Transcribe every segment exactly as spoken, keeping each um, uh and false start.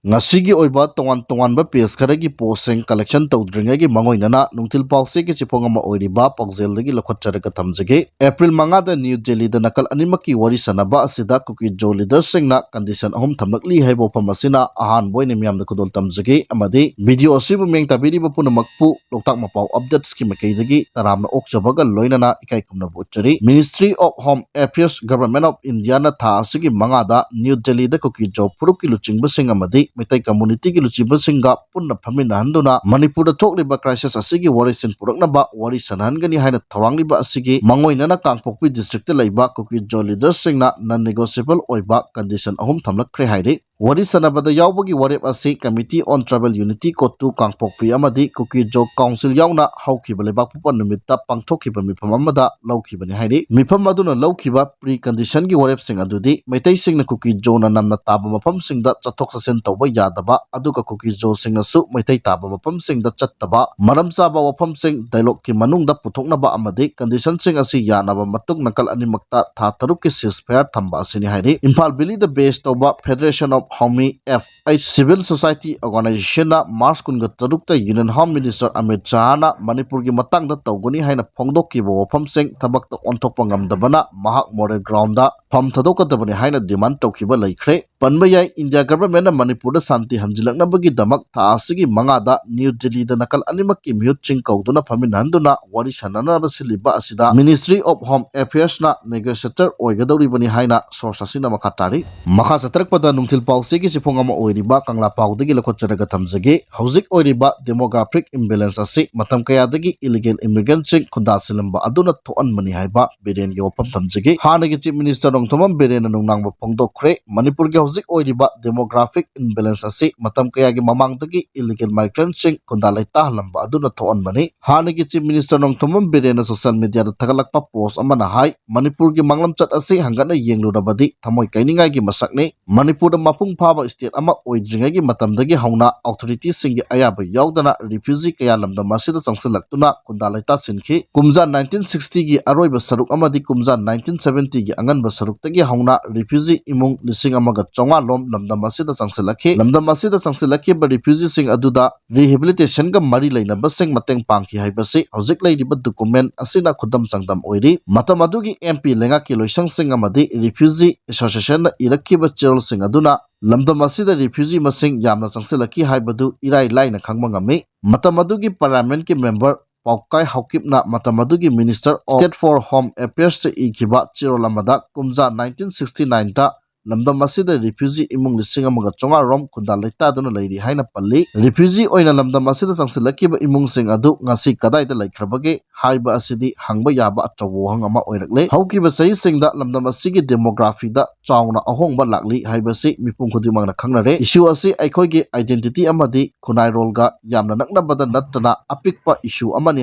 ꯉꯁꯤꯒꯤ ꯑꯣꯏꯕ ꯇꯣꯉꯥꯟ ꯇꯣꯉꯥꯟꯕ ꯄꯦꯖ ꯈꯔꯒꯤ ꯄꯣꯁꯁꯤꯡ ꯀꯂꯦꯛꯁꯟ ꯇꯧꯗ꯭ꯔꯤꯉꯩꯒꯤ ꯃꯥꯡꯑꯣꯏꯅꯅ ꯅꯨꯡꯊꯤꯜ ꯄꯥꯎꯆꯦꯒꯤ ꯆꯦꯐꯣꯡ ꯑꯃ ꯑꯣꯏꯔꯤꯕ ꯄꯥꯎꯖꯦꯜꯗꯒꯤ ꯂꯧꯈꯠꯆꯔꯒ ꯊꯝꯖꯒꯦ꯫ ꯑꯦꯄ꯭ꯔꯤꯜ ꯃꯉꯥꯗ ꯅ꯭ꯌꯨ ꯗꯦꯜꯂꯤꯗ ꯅꯥꯀꯜ ꯑꯅꯤꯃꯛꯀꯤ ꯋꯥꯔꯤ ꯁꯥꯟꯅꯕ ꯑꯁꯤꯗ ꯀꯨꯀꯤ ꯖꯣ ꯂꯤꯗꯔꯁꯤꯡꯅ ꯀꯟꯗꯤꯁꯟ ꯑꯍꯨꯝ ꯊꯝꯂꯛꯂꯤ ꯍꯥꯏꯕ ꯋꯥꯐꯝ ꯑꯁꯤꯅ ꯑꯍꯥꯟꯕ ꯑꯣꯏꯅ ꯃꯤꯌꯥꯝꯗ ꯈꯨꯗꯣꯜ ꯇꯝꯖꯒꯦ ꯑꯃꯗꯤ ꯚꯤꯗꯤꯑꯣ ꯑꯁꯤꯕꯨ ꯃꯤꯌꯦꯡ ꯇꯥꯕꯤꯔꯤꯕ ꯄꯨꯝꯅꯃꯛꯄꯨ ꯂꯣꯛꯇꯥꯛ ꯃꯄꯥꯎ ꯑꯞꯗꯦꯠꯁꯀꯤ ꯃꯥꯏꯀꯩꯗꯒꯤ ꯇꯔꯥꯝꯅ ꯑꯣꯛꯆꯕꯒ ꯂꯣꯏꯅꯅ ꯏꯀꯥꯏ ꯈꯨꯝꯅꯕ ꯎꯠꯆꯔꯤ꯫ Ministry of Home Affairs, Government of Indiaꯅ ꯊꯥ ꯑꯁꯤꯒꯤ ꯃꯉꯥꯗ ꯅ꯭ꯌꯨ ꯗꯦꯜꯂꯤꯗ ꯀꯨꯀꯤ ꯖꯣ ꯐꯨꯔꯨꯞꯀꯤ ꯂꯨꯆꯤꯡꯕꯁꯤꯡ ꯑꯃꯗꯤ ꯃꯩꯇꯩ ꯀꯝꯃꯨꯅꯤꯇꯤꯒꯤ ꯂꯨꯆꯤꯡꯕꯁꯤꯡꯒ ꯄꯨꯟꯅ ꯐꯝꯃꯤꯟꯅꯍꯟꯗꯨꯅ ꯃꯅꯤꯄꯨꯔꯗ ꯊꯣꯛꯂꯤꯕ ꯀ꯭ꯔꯥꯏꯁꯤꯁ ꯑꯁꯤꯒꯤ ꯋꯥꯔꯦꯞꯁꯤꯡ ꯄꯨꯔꯛꯅꯕ ꯋꯥꯔꯤ ꯁꯥꯟꯅꯍꯟꯒꯅꯤ ꯍꯥꯏꯅ ꯊꯧꯔꯥꯡꯂꯤꯕ ꯑꯁꯤꯒꯤ ꯃꯥꯡꯑꯣꯏꯅꯅ ꯀꯥꯡꯄꯣꯛꯄꯤ ꯗꯤꯁꯇ꯭ꯔꯤꯛꯇ ꯂꯩꯕ ꯀꯨꯀꯤ ꯖꯣ ꯂꯤꯗꯔꯁꯤꯡꯅ ꯅꯟ ꯅꯦꯒꯣꯁꯤꯌꯦꯕꯜ ꯑꯣꯏꯕ ꯀꯟꯗꯤꯁꯟ ꯑꯍꯨꯝ ꯊꯝꯂꯛꯈ꯭ꯔꯦ ꯍꯥꯏꯔꯤ꯫ ꯋꯥꯔꯤ ꯁꯥꯟꯅꯕꯗ ꯌꯥꯎꯕꯒꯤ ꯋꯥꯔꯦꯞ ꯑꯁꯤ Committee on Tribal Unity, ꯀꯣꯇꯨ, ꯀꯥꯡꯄꯣꯛꯄꯤ ꯑꯃꯗꯤ ꯀꯨꯀꯤ ꯖꯣ ꯀꯥꯎꯟꯁꯤꯜ ꯌꯥꯎꯅ ꯍꯧꯈꯤꯕ ꯂꯩꯕꯥꯛꯄꯣꯛꯄ ꯅꯨꯃꯤꯠꯇ ꯄꯥꯡꯊꯣꯛꯈꯤꯕ ꯃꯤꯐꯝ ꯑꯃꯗ ꯂꯧꯈꯤꯕꯅꯤ ꯍꯥꯏꯔꯤ꯫ ꯃꯤꯐꯝ ꯑꯗꯨꯅ ꯂꯧꯈꯤꯕ ꯄ꯭ꯔꯤ ꯀꯟꯗꯤꯁꯟꯒꯤ ꯋꯥꯔꯦꯞꯁꯤꯡ ꯑꯗꯨꯗꯤ ꯃꯩꯇꯩꯁꯤꯡꯅ ꯀꯨꯀꯤ ꯖꯣꯅ ꯅꯝꯅ ꯇꯥꯕ ꯃꯐꯝꯁꯤꯡꯗ ꯆꯠꯊꯣꯛ ꯆꯠꯁꯤꯟ ꯇꯧꯕ ꯌꯥꯗꯕ, ꯑꯗꯨꯒ ꯀꯨꯀꯤ ꯖꯣꯁꯤꯡꯅꯁꯨ ꯃꯩꯇꯩ ꯇꯥꯕ ꯃꯐꯝꯁꯤꯡꯗ ꯆꯠꯇꯕ, ꯃꯔꯝ ꯆꯥꯕ ꯋꯥꯐꯝꯁꯤꯡ ꯗꯥꯏꯂꯣꯒꯀꯤ ꯃꯅꯨꯡꯗ ꯄꯨꯊꯣꯛꯅꯕ ꯑꯃꯗꯤ ꯀꯟꯗꯤꯁꯟꯁꯤꯡ ꯑꯁꯤ ꯌꯥꯅꯕ ꯃꯇꯨꯡ ꯅꯥꯀꯜ ꯑꯅꯤꯃꯛꯇ ꯊꯥ ꯇꯔꯨꯛꯀꯤ ceasefire ꯊꯝꯕ ꯑꯁꯤꯅꯤ ꯍꯥꯏꯔꯤ꯫ ꯏꯝꯐꯥꯜ ꯚꯦꯂꯤꯗ ꯕꯦꯁ ꯇꯧꯕ Federation of Home F ꯑꯩ Civil Society Organizationꯅ ꯃꯥꯔꯆ ꯀꯨꯟꯒ ꯇꯔꯨꯛꯇ Union Home Minister ꯑꯃꯤꯠ ꯁꯍꯥꯅ ꯃꯅꯤꯄꯨꯔꯒꯤ ꯃꯇꯥꯡꯗ ꯇꯧꯒꯅꯤ ꯍꯥꯏꯅ ꯐꯣꯡꯗꯣꯛꯈꯤꯕ ꯋꯥꯐꯝꯁꯤꯡ ꯊꯕꯛꯇ ꯑꯣꯟꯊꯣꯛꯄ ꯉꯝꯗꯕꯅ ꯃꯍꯥꯛ moral groundꯗ ꯐꯝ ꯊꯥꯗꯣꯛꯀꯗꯕꯅꯤ ꯍꯥꯏꯅ demand ꯇꯧꯈꯤꯕ ꯂꯩꯈ꯭ꯔꯦ꯫ ꯄꯟꯕ ꯌꯥꯏ, ꯏꯟꯗꯤꯌꯥ ꯒꯚꯔꯟꯃꯦꯟꯠꯅ ꯃꯅꯤꯄꯨꯔꯗ ꯁꯥꯟꯇꯤ ꯍꯟꯖꯤꯜꯂꯛꯅꯕꯒꯤꯗꯃꯛ ꯊꯥ ꯑꯁꯤꯒꯤ ꯃꯉꯥꯗ ꯅ꯭ꯌꯨ ꯗꯤꯜꯂꯤꯗ ꯅꯥꯀꯜ ꯑꯅꯤꯃꯛꯀꯤ ꯃꯤꯍꯨꯠꯁꯤꯡ ꯀꯧꯗꯨꯅ ꯐꯝꯃꯤꯟꯅꯍꯟꯗꯨꯅ ꯋꯥꯔꯤ ꯁꯥꯟꯅꯅꯕ ꯁꯤꯜꯂꯤꯕ ꯑꯁꯤꯗ Ministry of Home Affairsꯅ negotiator ꯑꯣꯏꯒꯗꯧꯔꯤꯕꯅꯤ ꯍꯥꯏꯅ source ꯑꯁꯤꯅ ꯃꯈꯥ ꯇꯥꯔꯤ꯫ ꯃꯈꯥ ꯆꯠꯊꯔꯛꯄꯗ ꯅꯨꯡꯊꯤꯜ ꯄꯥꯎꯆꯦꯒꯤ ꯆꯦꯐꯣꯡ ꯑꯃ ꯑꯣꯏꯔꯤꯕ ꯀꯪꯂꯥ ꯄꯥꯎꯗꯒꯤ ꯂꯧꯈꯠꯆꯔꯒ ꯊꯝꯖꯒꯦ꯫ ꯍꯧꯖꯤꯛ ꯑꯣꯏꯔꯤꯕ demographic imbalance ꯑꯁꯤ ꯃꯇꯝ ꯀꯌꯥꯗꯒꯤ illegal immigrantꯁꯤꯡ ꯈꯨꯟꯗꯥꯁꯤꯜꯂꯝꯕ ꯑꯗꯨꯅ ꯊꯣꯛꯍꯟꯕꯅꯤ ꯍꯥꯏꯕ ꯕꯤꯔꯦꯟꯒꯤ ꯋꯥꯐꯝ ꯊꯝꯖꯒꯦ꯫ ꯍꯥꯟꯅꯒꯤ Chief Minister ꯅꯣꯡꯊꯣꯝꯕꯝ ꯕꯤꯔꯦꯟꯅ ꯅꯨꯡꯅꯥꯡꯕ ꯐꯣꯡꯗꯣꯛꯈ꯭ꯔꯦ꯫ ꯃꯅꯤꯄꯨꯔꯒꯤ ꯍꯧꯖꯤꯛ ꯑꯣꯏꯔꯤꯕ demographic imbalance ꯑꯁꯤ ꯃꯇꯝ ꯀꯌꯥꯒꯤ ꯃꯃꯥꯡꯗꯒꯤ illegal migrantꯁꯤꯡ ꯈꯨꯟꯗꯥ ꯂꯩꯇꯥꯍꯜꯂꯝꯕ ꯑꯗꯨꯅ ꯊꯣꯛꯍꯟꯕꯅꯤ꯫ ꯍꯥꯟꯅꯒꯤ Chief Minister Nongthombam ꯕꯤꯔꯦꯟꯅ social mediaꯗ ꯊꯥꯒꯠꯂꯛꯄ post ꯑꯃꯅ ꯍꯥꯏ, ꯃꯅꯤꯄꯨꯔꯒꯤ ꯃꯥꯡꯂꯝꯆꯠ ꯑꯁꯤ ꯍꯪꯒꯠꯅ ꯌꯦꯡꯂꯨꯔꯕꯗꯤ ꯊꯃꯣꯏ ꯀꯥꯏꯅꯤꯡꯉꯥꯏꯒꯤ ꯃꯁꯛꯅꯤ꯫ ꯃꯅꯤꯄꯨꯔꯗ ꯃꯄꯨꯡ ꯐꯥꯕ state ꯑꯃ ꯑꯣꯏꯗ꯭ꯔꯤꯉꯩꯒꯤ ꯃꯇꯝꯗꯒꯤ ꯍꯧꯅ authoritiesꯁꯤꯡꯒꯤ ꯑꯌꯥꯕ ꯌꯥꯎꯗꯅ refugee ꯀꯌꯥ ꯂꯝꯗꯝ ꯑꯁꯤꯗ ꯆꯪꯁꯤꯜꯂꯛꯇꯨꯅ ꯈꯨꯟꯗꯥ ꯂꯩꯇꯥꯁꯤꯟꯈꯤ꯫ ꯀꯨꯝꯖꯥ nineteen sixtyꯒꯤ ꯑꯔꯣꯏꯕ ꯁꯔꯨꯛ ꯑꯃꯗꯤ ꯀꯨꯝꯖꯥ nineteen seventyꯒꯤ ꯑꯉꯟꯕ ꯁꯔꯨꯛ ꯇꯔꯨꯛꯇꯒꯤ ꯍꯧꯅ refugee ꯏꯃꯨꯡ ꯂꯤꯁꯤꯡ ꯑꯃꯒ ꯆꯥꯝꯃꯉꯥ ꯔꯣꯝ ꯂꯝꯗꯝ ꯑꯁꯤꯗ ꯆꯪꯁꯤꯜꯂꯛꯈꯤ꯫ ꯂꯝꯗꯝ ꯑꯁꯤꯗ ꯆꯪꯁꯤꯜꯂꯛꯈꯤꯕ refugeeꯁꯤꯡ ꯑꯗꯨꯗ rehabilitationꯒ ꯃꯔꯤ ꯂꯩꯅꯕꯁꯤꯡ ꯃꯇꯦꯡ ꯄꯥꯡꯈꯤ ꯍꯥꯏꯕꯁꯤ ꯍꯧꯖꯤꯛ ꯂꯩꯔꯤꯕ document ꯑꯁꯤꯅ ꯈꯨꯗꯝ ꯆꯥꯡꯗꯝ ꯑꯣꯏꯔꯤ꯫ ꯃꯇꯝ ꯑꯗꯨꯒꯤ MP ꯂꯩꯉꯥꯛꯀꯤ ꯂꯣꯏꯁꯪꯁꯤꯡ ꯑꯃꯗꯤ refugee associationꯅ ꯏꯔꯛꯈꯤꯕ ꯆꯦꯔꯣꯜꯁꯤꯡ ꯑꯗꯨꯅ ꯂꯝꯗꯝ ꯑꯁꯤꯗ refugee ꯃꯁꯤꯡ ꯌꯥꯝꯅ ꯆꯪꯁꯤꯜꯂꯛꯈꯤ ꯍꯥꯏꯕꯗꯨ ꯏꯔꯥꯏ ꯂꯥꯏꯅ ꯈꯪꯕ ꯉꯝꯃꯤ꯫ ꯃꯇꯝ ꯑꯗꯨꯒꯤ Parliamentꯀꯤ member ꯄꯥꯎꯀꯥꯏ ꯍꯥꯎꯀꯤꯞꯅ ꯃꯇꯝ ꯑꯗꯨꯒꯤ Minister of State for Home Affairsꯇ ꯏꯈꯤꯕ ꯆꯦꯔꯣꯜ ꯑꯃꯗ ꯀꯨꯝꯖꯥ nineteen sixty nineꯗ ꯂꯝꯗꯝ ꯑꯁꯤꯗ refugee ꯏꯃꯨꯡ ꯂꯤꯁꯤꯡ ꯑꯃꯒ ꯆꯥꯝꯃꯉꯥ ꯔꯣꯝ ꯈꯨꯟꯗꯥ ꯂꯩꯇꯥꯗꯨꯅ ꯂꯩꯔꯤ ꯍꯥꯏꯅ ꯄꯜꯂꯤ꯫ Refugee ꯑꯣꯏꯅ ꯂꯝꯗꯝ ꯑꯁꯤꯗ ꯆꯪꯁꯤꯜꯂꯛꯈꯤꯕ ꯏꯃꯨꯡꯁꯤꯡ ꯑꯗꯨ ꯉꯁꯤ ꯀꯗꯥꯏꯗ ꯂꯩꯈ꯭ꯔꯕꯒꯦ ꯍꯥꯏꯕ ꯑꯁꯤꯗꯤ ꯍꯪꯕ ꯌꯥꯕ ꯑꯆꯧꯕ ꯋꯥꯍꯪ ꯑꯃ ꯑꯣꯏꯔꯛꯂꯦ꯫ ꯍꯧꯈꯤꯕ ꯆꯍꯤꯁꯤꯡꯗ ꯂꯝꯗꯝ ꯑꯁꯤꯒꯤ demographyꯗ ꯆꯥꯎꯅ ꯑꯍꯣꯡꯕ ꯂꯥꯛꯂꯤ ꯍꯥꯏꯕꯁꯤ ꯃꯤꯄꯨꯝ ꯈꯨꯗꯤꯡꯃꯛꯅ ꯈꯪꯅꯔꯦ꯫ Issue ꯑꯁꯤ ꯑꯩꯈꯣꯏꯒꯤ identity ꯑꯃꯗꯤ ꯈꯨꯟꯅꯥꯏꯔꯣꯜꯒ ꯌꯥꯝꯅ ꯅꯛꯅꯕꯗ ꯅꯠꯇꯅ ꯑꯄꯤꯛꯄ issue ꯑꯃꯅꯤ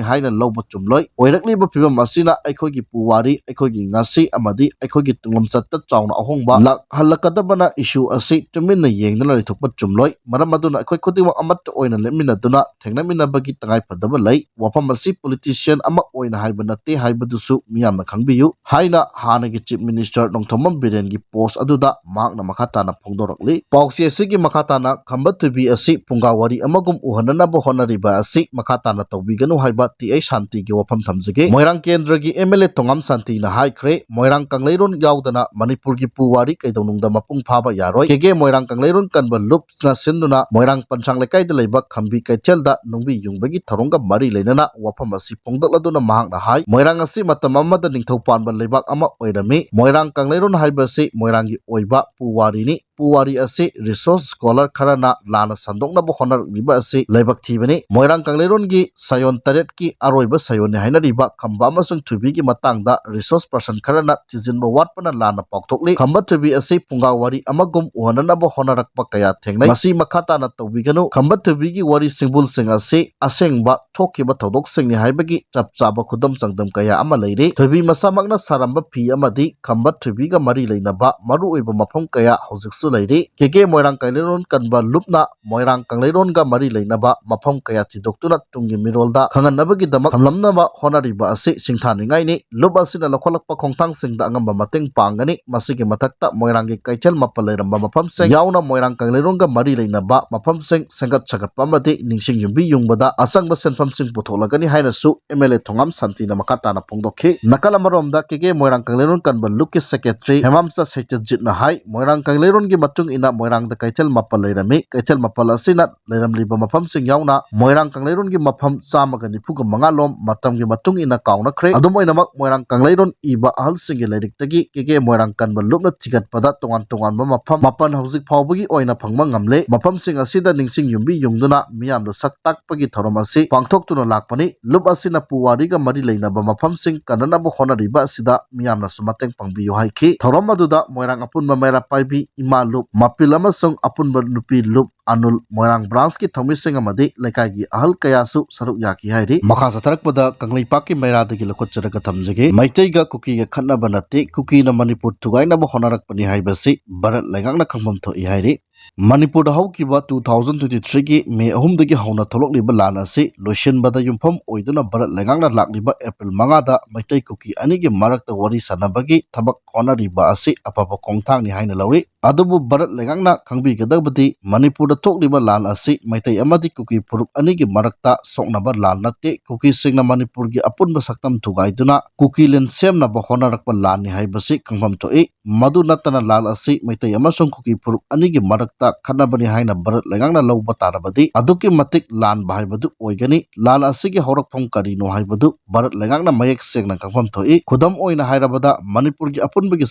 ꯍꯥꯏꯅ ꯂꯧꯕ ꯆꯨꯝꯂꯣꯏ꯫ ꯑꯣꯏꯔꯛꯂꯤꯕ ꯐꯤꯕꯝ ꯑꯁꯤꯅ ꯑꯩꯈꯣꯏꯒꯤ ꯄꯨꯋꯥꯔꯤ, ꯑꯩꯈꯣꯏꯒꯤ ꯉꯁꯤ ꯑꯃꯗꯤ ꯑꯩꯈꯣꯏꯒꯤ ꯇꯨꯡꯂꯝꯆꯠꯇ ꯆꯥꯎꯅ ꯑꯍꯣꯡꯕ ꯂꯥꯛꯍꯜꯂꯛꯀꯗꯕꯅ issue ꯑꯁꯤ ꯇꯨꯃꯤꯟꯅ ꯌꯦꯡꯗꯨꯅ ꯂꯩꯊꯣꯛꯄ ꯆꯨꯝꯂꯣꯏ꯫ ꯃꯔꯝ ꯑꯗꯨꯅ ꯑꯩꯈꯣꯏ ꯈꯨꯗꯤꯡꯃꯛ ꯑꯃꯠꯇ ꯑꯣꯏꯅ ꯂꯦꯞꯃꯤꯟꯅꯗꯨꯅ ꯊꯦꯡꯅꯃꯤꯟꯅꯕꯒꯤ ꯇꯉꯥꯏꯐꯗꯕ ꯂꯩ꯫ ꯋꯥꯐꯝ ꯑꯁꯤ politician ꯑꯃ ꯑꯣꯏꯅ ꯍꯥꯏꯕ ꯅꯠꯇꯦ ꯍꯥꯏꯕꯗꯨꯁꯨ ꯃꯤꯌꯥꯝꯅ ꯈꯪꯕꯤꯌꯨ ꯍꯥꯏꯅ ꯍꯥꯟꯅꯒꯤ Chief Minister ꯅꯣꯡꯊꯣꯝꯕꯝ ꯕꯤꯔꯦꯟꯒꯤ post ꯑꯗꯨꯗ ꯃꯍꯥꯛꯅ ꯃꯈꯥ ꯇꯥꯅ ꯐꯣꯡꯗꯣꯔꯛꯂꯤ꯫ ꯄꯥꯎꯆꯦ ꯑꯁꯤꯒꯤ ꯃꯈꯥ ꯇꯥꯅ ꯈꯝꯕ ꯊꯣꯏꯕꯤ ꯑꯁꯤ ꯐꯨꯡꯒꯥ ꯋꯥꯔꯤ ꯑꯃꯒꯨꯝ ꯎꯍꯟꯅꯅꯕ ꯍꯣꯠꯅꯔꯤꯕ ꯑꯁꯤ ꯃꯈꯥ ꯇꯥꯅ ꯇꯧꯕꯤꯒꯅꯨ ꯍꯥꯏꯕ T I ꯁꯥꯟꯇꯤꯒꯤ ꯋꯥꯐꯝ ꯊꯝꯖꯒꯦ꯫ ꯃꯣꯏꯔꯥꯡ ꯀꯦꯟꯗ꯭ꯔꯒꯤ MLA ꯊꯣꯉꯥꯝ ꯁꯥꯟꯇꯤꯅ ꯍꯥꯏꯈ꯭ꯔꯦ, ꯃꯣꯏꯔꯥꯡ ꯀꯪꯂꯩꯔꯣꯟ ꯌꯥꯎꯗꯅ ꯃꯅꯤꯄꯨꯔꯒꯤ ꯄꯨꯋꯥꯔꯤ ꯀꯩꯗꯧꯅꯨꯡꯗ ꯃꯄꯨꯡ ꯐꯥꯕ ꯌꯥꯔꯣꯏ꯫ ꯀꯦꯒꯦ ꯃꯣꯏꯔꯥꯡ ꯀꯪꯂꯩꯔꯣꯟ ꯀꯟꯕ ꯂꯨꯞꯅ ꯁꯤꯟꯗꯨꯅ ꯃꯣꯏꯔꯥꯡ ꯄꯟꯁꯥꯡ ꯂꯩꯀꯥꯏꯗ ꯂꯩꯕ ꯈꯝꯕꯤ ꯀꯩꯊꯦꯜꯗ ꯅꯨꯡꯕꯤ ꯌꯨꯡꯕꯒꯤ ꯊꯧꯔꯝꯒ ꯃꯔꯤ ꯂꯩꯅꯅ ꯋꯥꯐꯝ ꯑꯁꯤ ꯐꯣꯡꯗꯣꯛꯂꯗꯨꯅ ꯃꯍꯥꯛꯅ ꯍꯥꯏ, ꯃꯣꯏꯔꯥꯡ ꯑꯁꯤ ꯃꯇꯝ ꯑꯃꯗ ꯅꯤꯡꯊꯧ ꯄꯥꯟꯕ ꯂꯩꯕꯥꯛ ꯑꯃ ꯑꯣꯏꯔꯝꯃꯤ꯫ ꯃꯣꯏꯔꯥꯡ ꯀꯪꯂꯩꯔꯣꯟ ꯍꯥꯏꯕꯁꯤ ꯃꯣꯏꯔꯥꯡꯒꯤ ꯑꯣꯏꯕ ꯄꯨꯋꯥꯔꯤꯅꯤ꯫ ꯄꯨꯋꯥꯔꯤ ꯑꯁꯤ resource scholar ꯈꯔꯅ ꯂꯥꯟꯅ ꯁꯟꯗꯣꯛꯅꯕ ꯍꯣꯠꯅꯔꯛꯂꯤꯕ ꯑꯁꯤ ꯂꯥꯏꯕꯛ ꯊꯤꯕꯅꯤ꯫ ꯃꯣꯏꯔꯥꯡ ꯀꯪꯂꯩꯔꯣꯟꯒꯤ ꯁꯥꯌꯣꯟ ꯇꯔꯦꯠꯀꯤ ꯑꯔꯣꯏꯕ ꯁꯥꯌꯣꯟꯅꯤ ꯍꯥꯏꯅꯔꯤꯕ ꯈꯝꯕ ꯑꯃꯁꯨꯡ ꯊꯣꯏꯕꯤꯒꯤ ꯃꯇꯥꯡꯗ resource person ꯈꯔꯅ ꯊꯤꯖꯤꯟꯕ ꯋꯥꯠꯄꯅ ꯂꯥꯟꯅ ꯄꯥꯎꯊꯣꯛꯂꯤ꯫ ꯈꯝꯕ ꯊꯣꯏꯕꯤ ꯑꯁꯤ ꯐꯨꯡꯒꯥ ꯋꯥꯔꯤ ꯑꯃꯒꯨꯝ ꯎꯍꯟꯅꯅꯕ ꯍꯣꯠꯅꯔꯛꯄ ꯀꯌꯥ ꯊꯦꯡꯅꯩ꯫ ꯃꯁꯤ ꯃꯈꯥ ꯇꯥꯅ ꯇꯧꯕꯤꯒꯅꯨ꯫ ꯈꯝꯕ ꯊꯣꯏꯕꯤꯒꯤ ꯋꯥꯔꯤ ꯁꯤꯡꯕꯨꯜꯁꯤꯡ ꯑꯁꯤ ꯑꯁꯦꯡꯕ ꯊꯣꯛꯈꯤꯕ ꯊꯧꯗꯣꯛꯁꯤꯡꯅꯤ ꯍꯥꯏꯕꯒꯤ ꯆꯞ ꯆꯥꯕ ꯈꯨꯗꯝ ꯆꯥꯡꯗꯝ ꯀꯌꯥ ꯑꯃ ꯂꯩꯔꯤ꯫ ꯊꯣꯏꯕꯤ ꯃꯁꯥꯃꯛꯅ ꯁꯥꯔꯝꯕ ꯐꯤ ꯑꯃꯗꯤ ꯈꯝꯕ ꯊꯣꯏꯕꯤꯒ ꯃꯔꯤ ꯂꯩꯅꯕ ꯃꯔꯨꯑꯣꯏꯕ ꯃꯐꯝ ꯀꯌꯥ ꯍꯧꯖꯤꯛꯁꯨ ꯂꯩꯔꯤ꯫ ꯀꯦ ꯀꯦ ꯃꯣꯏꯔꯥꯡ ꯀꯪꯂꯩꯔꯣꯟ ꯀꯟꯕ ꯂꯨꯞꯅ ꯃꯣꯏꯔꯥꯡ ꯀꯪꯂꯩꯔꯣꯟꯒ ꯃꯔꯤ ꯂꯩꯅꯕ ꯃꯐꯝ ꯀꯌꯥ ꯊꯤꯗꯣꯛꯇꯨꯅ ꯇꯨꯡꯒꯤ ꯃꯤꯔꯣꯜꯗ ꯈꯪꯍꯟꯅꯕꯒꯤꯗꯃꯛ ꯊꯝꯂꯝꯅꯕ ꯍꯣꯠꯅꯔꯤꯕ ꯑꯁꯤ ꯁꯤꯡꯊꯥꯅꯤꯡꯉꯥꯏꯅꯤ꯫ ꯂꯨꯞ ꯑꯁꯤꯅ ꯂꯧꯈꯠꯂꯛꯄ ꯈꯣꯡꯊꯥꯡꯁꯤꯡꯗ ꯑꯉꯝꯕ ꯃꯇꯦꯡ ꯄꯥꯡꯒꯅꯤ꯫ ꯃꯁꯤꯒꯤ ꯃꯊꯛꯇ ꯃꯣꯏꯔꯥꯡꯒꯤ ꯀꯩꯊꯦꯜ ꯃꯥꯄꯜ ꯂꯩꯔꯝꯕ ꯃꯐꯝꯁꯤꯡ ꯌꯥꯎꯅ ꯃꯣꯏꯔꯥꯡ ꯀꯪꯂꯩꯔꯣꯟꯒ ꯃꯔꯤ ꯂꯩꯅꯕ ꯃꯐꯝꯁꯤꯡ ꯁꯦꯝꯒꯠ ꯁꯥꯒꯠꯄ ꯑꯃꯗꯤ ꯅꯤꯡꯁꯤꯡ ꯌꯨꯝꯕꯤ ꯌꯨꯡꯕꯗ ꯑꯆꯪꯕ ꯁꯦꯟꯐꯝꯁꯤꯡ ꯄꯨꯊꯣꯛꯂꯒꯅꯤ ꯍꯥꯏꯅꯁꯨ ꯑꯦꯝ ꯑꯦꯜ ꯑꯦ ꯊꯣꯉꯥꯝ ꯁꯥꯟꯇꯤꯅ ꯃꯈꯥ ꯇꯥꯅ ꯐꯣꯡꯗꯣꯛꯈꯤ꯫ ꯅꯥꯀꯜ ꯑꯃꯔꯣꯝꯗ ꯀꯦ ꯀꯦ ꯃꯣꯏꯔꯥꯡ ꯀꯪꯂꯩꯔꯣꯟ ꯀꯟꯕ ꯂꯨꯞꯀꯤ ꯁꯦꯀ꯭ꯔꯦꯇꯔꯤ ꯍꯦꯃꯥꯝꯆ ꯁꯩꯇꯖꯤꯠꯅ ꯍꯥꯏ, ꯃꯣꯏꯔꯥꯡ ꯀꯪꯂꯩꯔꯣꯟꯒꯤ ꯃꯇꯨꯡ ꯏꯟꯅ ꯃꯣꯏꯔꯥꯡꯗ ꯀꯩꯊꯦꯜ ꯃꯥꯄꯜ ꯂꯩꯔꯝꯃꯤ꯫ ꯀꯩꯊꯦꯜ ꯃꯥꯄꯜ ꯑꯁꯤꯅ ꯂꯩꯔꯝꯂꯤꯕ ꯃꯐꯝꯁꯤꯡ ꯌꯥꯎꯅ ꯃꯣꯏꯔꯥꯡ ꯀꯪꯂꯩꯔꯣꯟꯒꯤ ꯃꯐꯝ ꯆꯥꯝꯃꯒ ꯅꯤꯐꯨꯒ ꯃꯉꯥ ꯂꯣꯝ ꯃꯇꯝꯒꯤ ꯃꯇꯨꯡ ꯏꯟꯅ ꯀꯥꯎꯅꯈ꯭ꯔꯦ꯫ ꯑꯗꯨꯝ ꯑꯣꯏꯅꯃꯛ ꯃꯣꯏꯔꯥꯡ ꯀꯪꯂꯩꯔꯣꯟ ꯏꯕ ꯑꯍꯜꯁꯤꯡꯒꯤ ꯂꯥꯏꯔꯤꯛꯇꯒꯤ ꯀꯦ ꯀꯦ ꯃꯣꯏꯔꯥꯡ ꯀꯟꯕ ꯂꯨꯞꯅ ꯊꯤꯒꯠꯄꯗ ꯇꯣꯉꯥꯟ ꯇꯣꯉꯥꯟꯕ ꯃꯐꯝ ꯃꯥꯄꯜ ꯍꯧꯖꯤꯛ ꯐꯥꯎꯕꯒꯤ ꯑꯣꯏꯅ ꯐꯪꯕ ꯉꯝꯂꯦ꯫ ꯃꯐꯝꯁꯤꯡ ꯑꯁꯤꯗ ꯅꯤꯡꯁꯤꯡ ꯌꯨꯝꯕꯤ ꯌꯨꯡꯗꯨꯅ ꯃꯤꯌꯥꯝꯗ ꯁꯛ ꯇꯥꯛꯄꯒꯤ ꯊꯧꯔꯝ ꯑꯁꯤ ꯄꯥꯡꯊꯣꯛꯇꯨꯅ ꯂꯥꯛꯄꯅꯤ꯫ ꯂꯨꯞ ꯑꯁꯤꯅ ꯄꯨꯋꯥꯔꯤꯒ ꯃꯔꯤ ꯂꯩꯅꯕ ꯃꯐꯝꯁꯤꯡ ꯀꯟꯅꯅꯕ ꯍꯣꯠꯅꯔꯤꯕ ꯑꯁꯤꯗ ꯃꯤꯌꯥꯝꯅꯁꯨ ꯃꯇꯦꯡ ꯄꯥꯡꯕꯤꯌꯨ ꯍꯥꯏꯈꯤ꯫ ꯊꯧꯔꯝ ꯑꯗꯨꯗ ꯃꯣꯏꯔꯥꯡ ꯑꯄꯨꯟꯕ ꯃꯩꯔꯥ ꯄꯥꯏꯕꯤ ꯏꯃꯥ ꯂꯨꯞ ꯃꯄꯤꯜ ꯑꯃꯁꯨꯡ ꯑꯄꯨꯟꯕ ꯅꯨꯄꯤ ꯂꯨꯞ ꯑꯅꯨꯜ, ꯃꯣꯏꯔꯥꯡ ꯕ꯭ꯔꯥꯟꯁꯀꯤ ꯊꯧꯃꯤꯁꯤꯡ ꯑꯃꯗꯤ ꯂꯩꯀꯥꯏꯒꯤ ꯑꯍꯜ ꯀꯌꯥꯁꯨ ꯁꯔꯨꯛ ꯌꯥꯈꯤ ꯍꯥꯏꯔꯤ꯫ ꯃꯈꯥ ꯆꯠꯊꯔꯛꯄꯗ ꯀꯪꯂꯩꯄꯥꯛꯀꯤ ꯃꯩꯔꯥꯗꯒꯤ ꯂꯧꯈꯠꯆꯔꯒ ꯊꯝꯖꯒꯦ꯫ ꯃꯩꯇꯩꯒ ꯀꯨꯀꯤꯒ ꯈꯠꯅꯕ ꯅꯠꯇꯦ, ꯀꯨꯀꯤꯅ ꯃꯅꯤꯄꯨꯔ ꯊꯨꯒꯥꯏꯅꯕ ꯍꯣꯠꯅꯔꯛꯄꯅꯤ ꯍꯥꯏꯕꯁꯤ ꯚꯥꯔꯠ ꯂꯩꯉꯥꯛꯅ ꯈꯪꯐꯝ ꯊꯣꯛꯏ ꯍꯥꯏꯔꯤ꯫ ꯃꯅꯤꯄꯨꯔꯗ ꯍꯧꯈꯤꯕ two thousand twenty three ꯒꯤ ꯃꯦ ꯑꯍꯨꯝꯗꯒꯤ ꯍꯧꯅ ꯊꯣꯛꯂꯛꯂꯤꯕ ꯂꯥꯟ ꯑꯁꯤ ꯂꯣꯏꯁꯤꯟꯕꯗ ꯌꯨꯝꯐꯝ ꯑꯣꯏꯗꯨꯅ ꯚꯥꯔꯠ ꯂꯩꯉꯥꯛꯅ ꯂꯥꯛꯂꯤꯕ ꯑꯦꯄ꯭ꯔꯤꯜ ꯃꯉꯥꯗ ꯃꯩꯇꯩ ꯀꯨꯀꯤ ꯑꯅꯤꯒꯤ ꯃꯔꯛꯇ ꯋꯥꯔꯤ ꯁꯥꯟꯅꯕꯒꯤ ꯊꯕꯛ ꯍꯣꯠꯅꯔꯤꯕ ꯑꯁꯤ ꯑꯐꯕ ꯈꯣꯡꯊꯥꯡꯅꯤ ꯍꯥꯏꯅ ꯂꯧꯏ꯫ ꯑꯗꯨꯕꯨ ꯚꯥꯔꯠ ꯂꯩꯉꯥꯛꯅ ꯈꯪꯕꯤꯒꯗꯕꯗꯤ ꯃꯅꯤꯄꯨꯔꯗ ꯊꯣꯛꯂꯤꯕ ꯂꯥꯟ ꯑꯁꯤ ꯃꯩꯇꯩ ꯑꯃꯗꯤ ꯀꯨꯀꯤ ꯐꯨꯔꯨꯞ ꯑꯅꯤꯒꯤ ꯃꯔꯛꯇ ꯁꯣꯛꯅꯕ ꯂꯥꯟ ꯅꯠꯇꯦ꯫ ꯀꯨꯀꯤꯁꯤꯡꯅ ꯃꯅꯤꯄꯨꯔꯒꯤ ꯑꯄꯨꯟꯕ ꯁꯛꯇꯝ ꯊꯨꯒꯥꯏꯗꯨꯅ ꯀꯨꯀꯤ ꯂꯤꯟ ꯁꯦꯝꯅꯕ ꯍꯣꯠꯅꯔꯛꯄ ꯂꯥꯟꯅꯤ ꯍꯥꯏꯕꯁꯤ ꯈꯪꯐꯝ ꯊꯣꯛꯏ꯫ ꯃꯗꯨ ꯅꯠꯇꯅ ꯂꯥꯟ ꯑꯁꯤ ꯃꯩꯇꯩ ꯑꯃꯁꯨꯡ ꯀꯨꯀꯤ ꯐꯨꯔꯨꯞ ꯑꯅꯤꯒꯤ ꯃꯔꯛꯇ ꯈꯠꯅꯕꯅꯤ ꯍꯥꯏꯅ ꯚꯥꯔꯠ ꯂꯩꯉꯥꯛꯅ ꯂꯧꯕ ꯇꯥꯔꯕꯗꯤ ꯑꯗꯨꯛꯀꯤ ꯃꯇꯤꯛ ꯂꯥꯟꯕ ꯍꯥꯏꯕꯗꯨ ꯑꯣꯏꯒꯅꯤ꯫ ꯂꯥꯟ ꯑꯁꯤꯒꯤ ꯍꯧꯔꯛꯐꯝ ꯀꯔꯤꯅꯣ ꯍꯥꯏꯕꯗꯨ ꯚꯥꯔꯠ ꯂꯩꯉꯥꯛꯅ ꯃꯌꯦꯛ ꯁꯦꯡꯅ ꯈꯪꯐꯝ ꯊꯣꯛꯏ꯫ ꯈꯨꯗꯝ ꯑꯣꯏꯅ ꯍꯥꯏꯔꯕꯗ ꯃꯅꯤꯄꯨꯔꯒꯤ ꯑꯄꯨꯟꯕꯒꯤ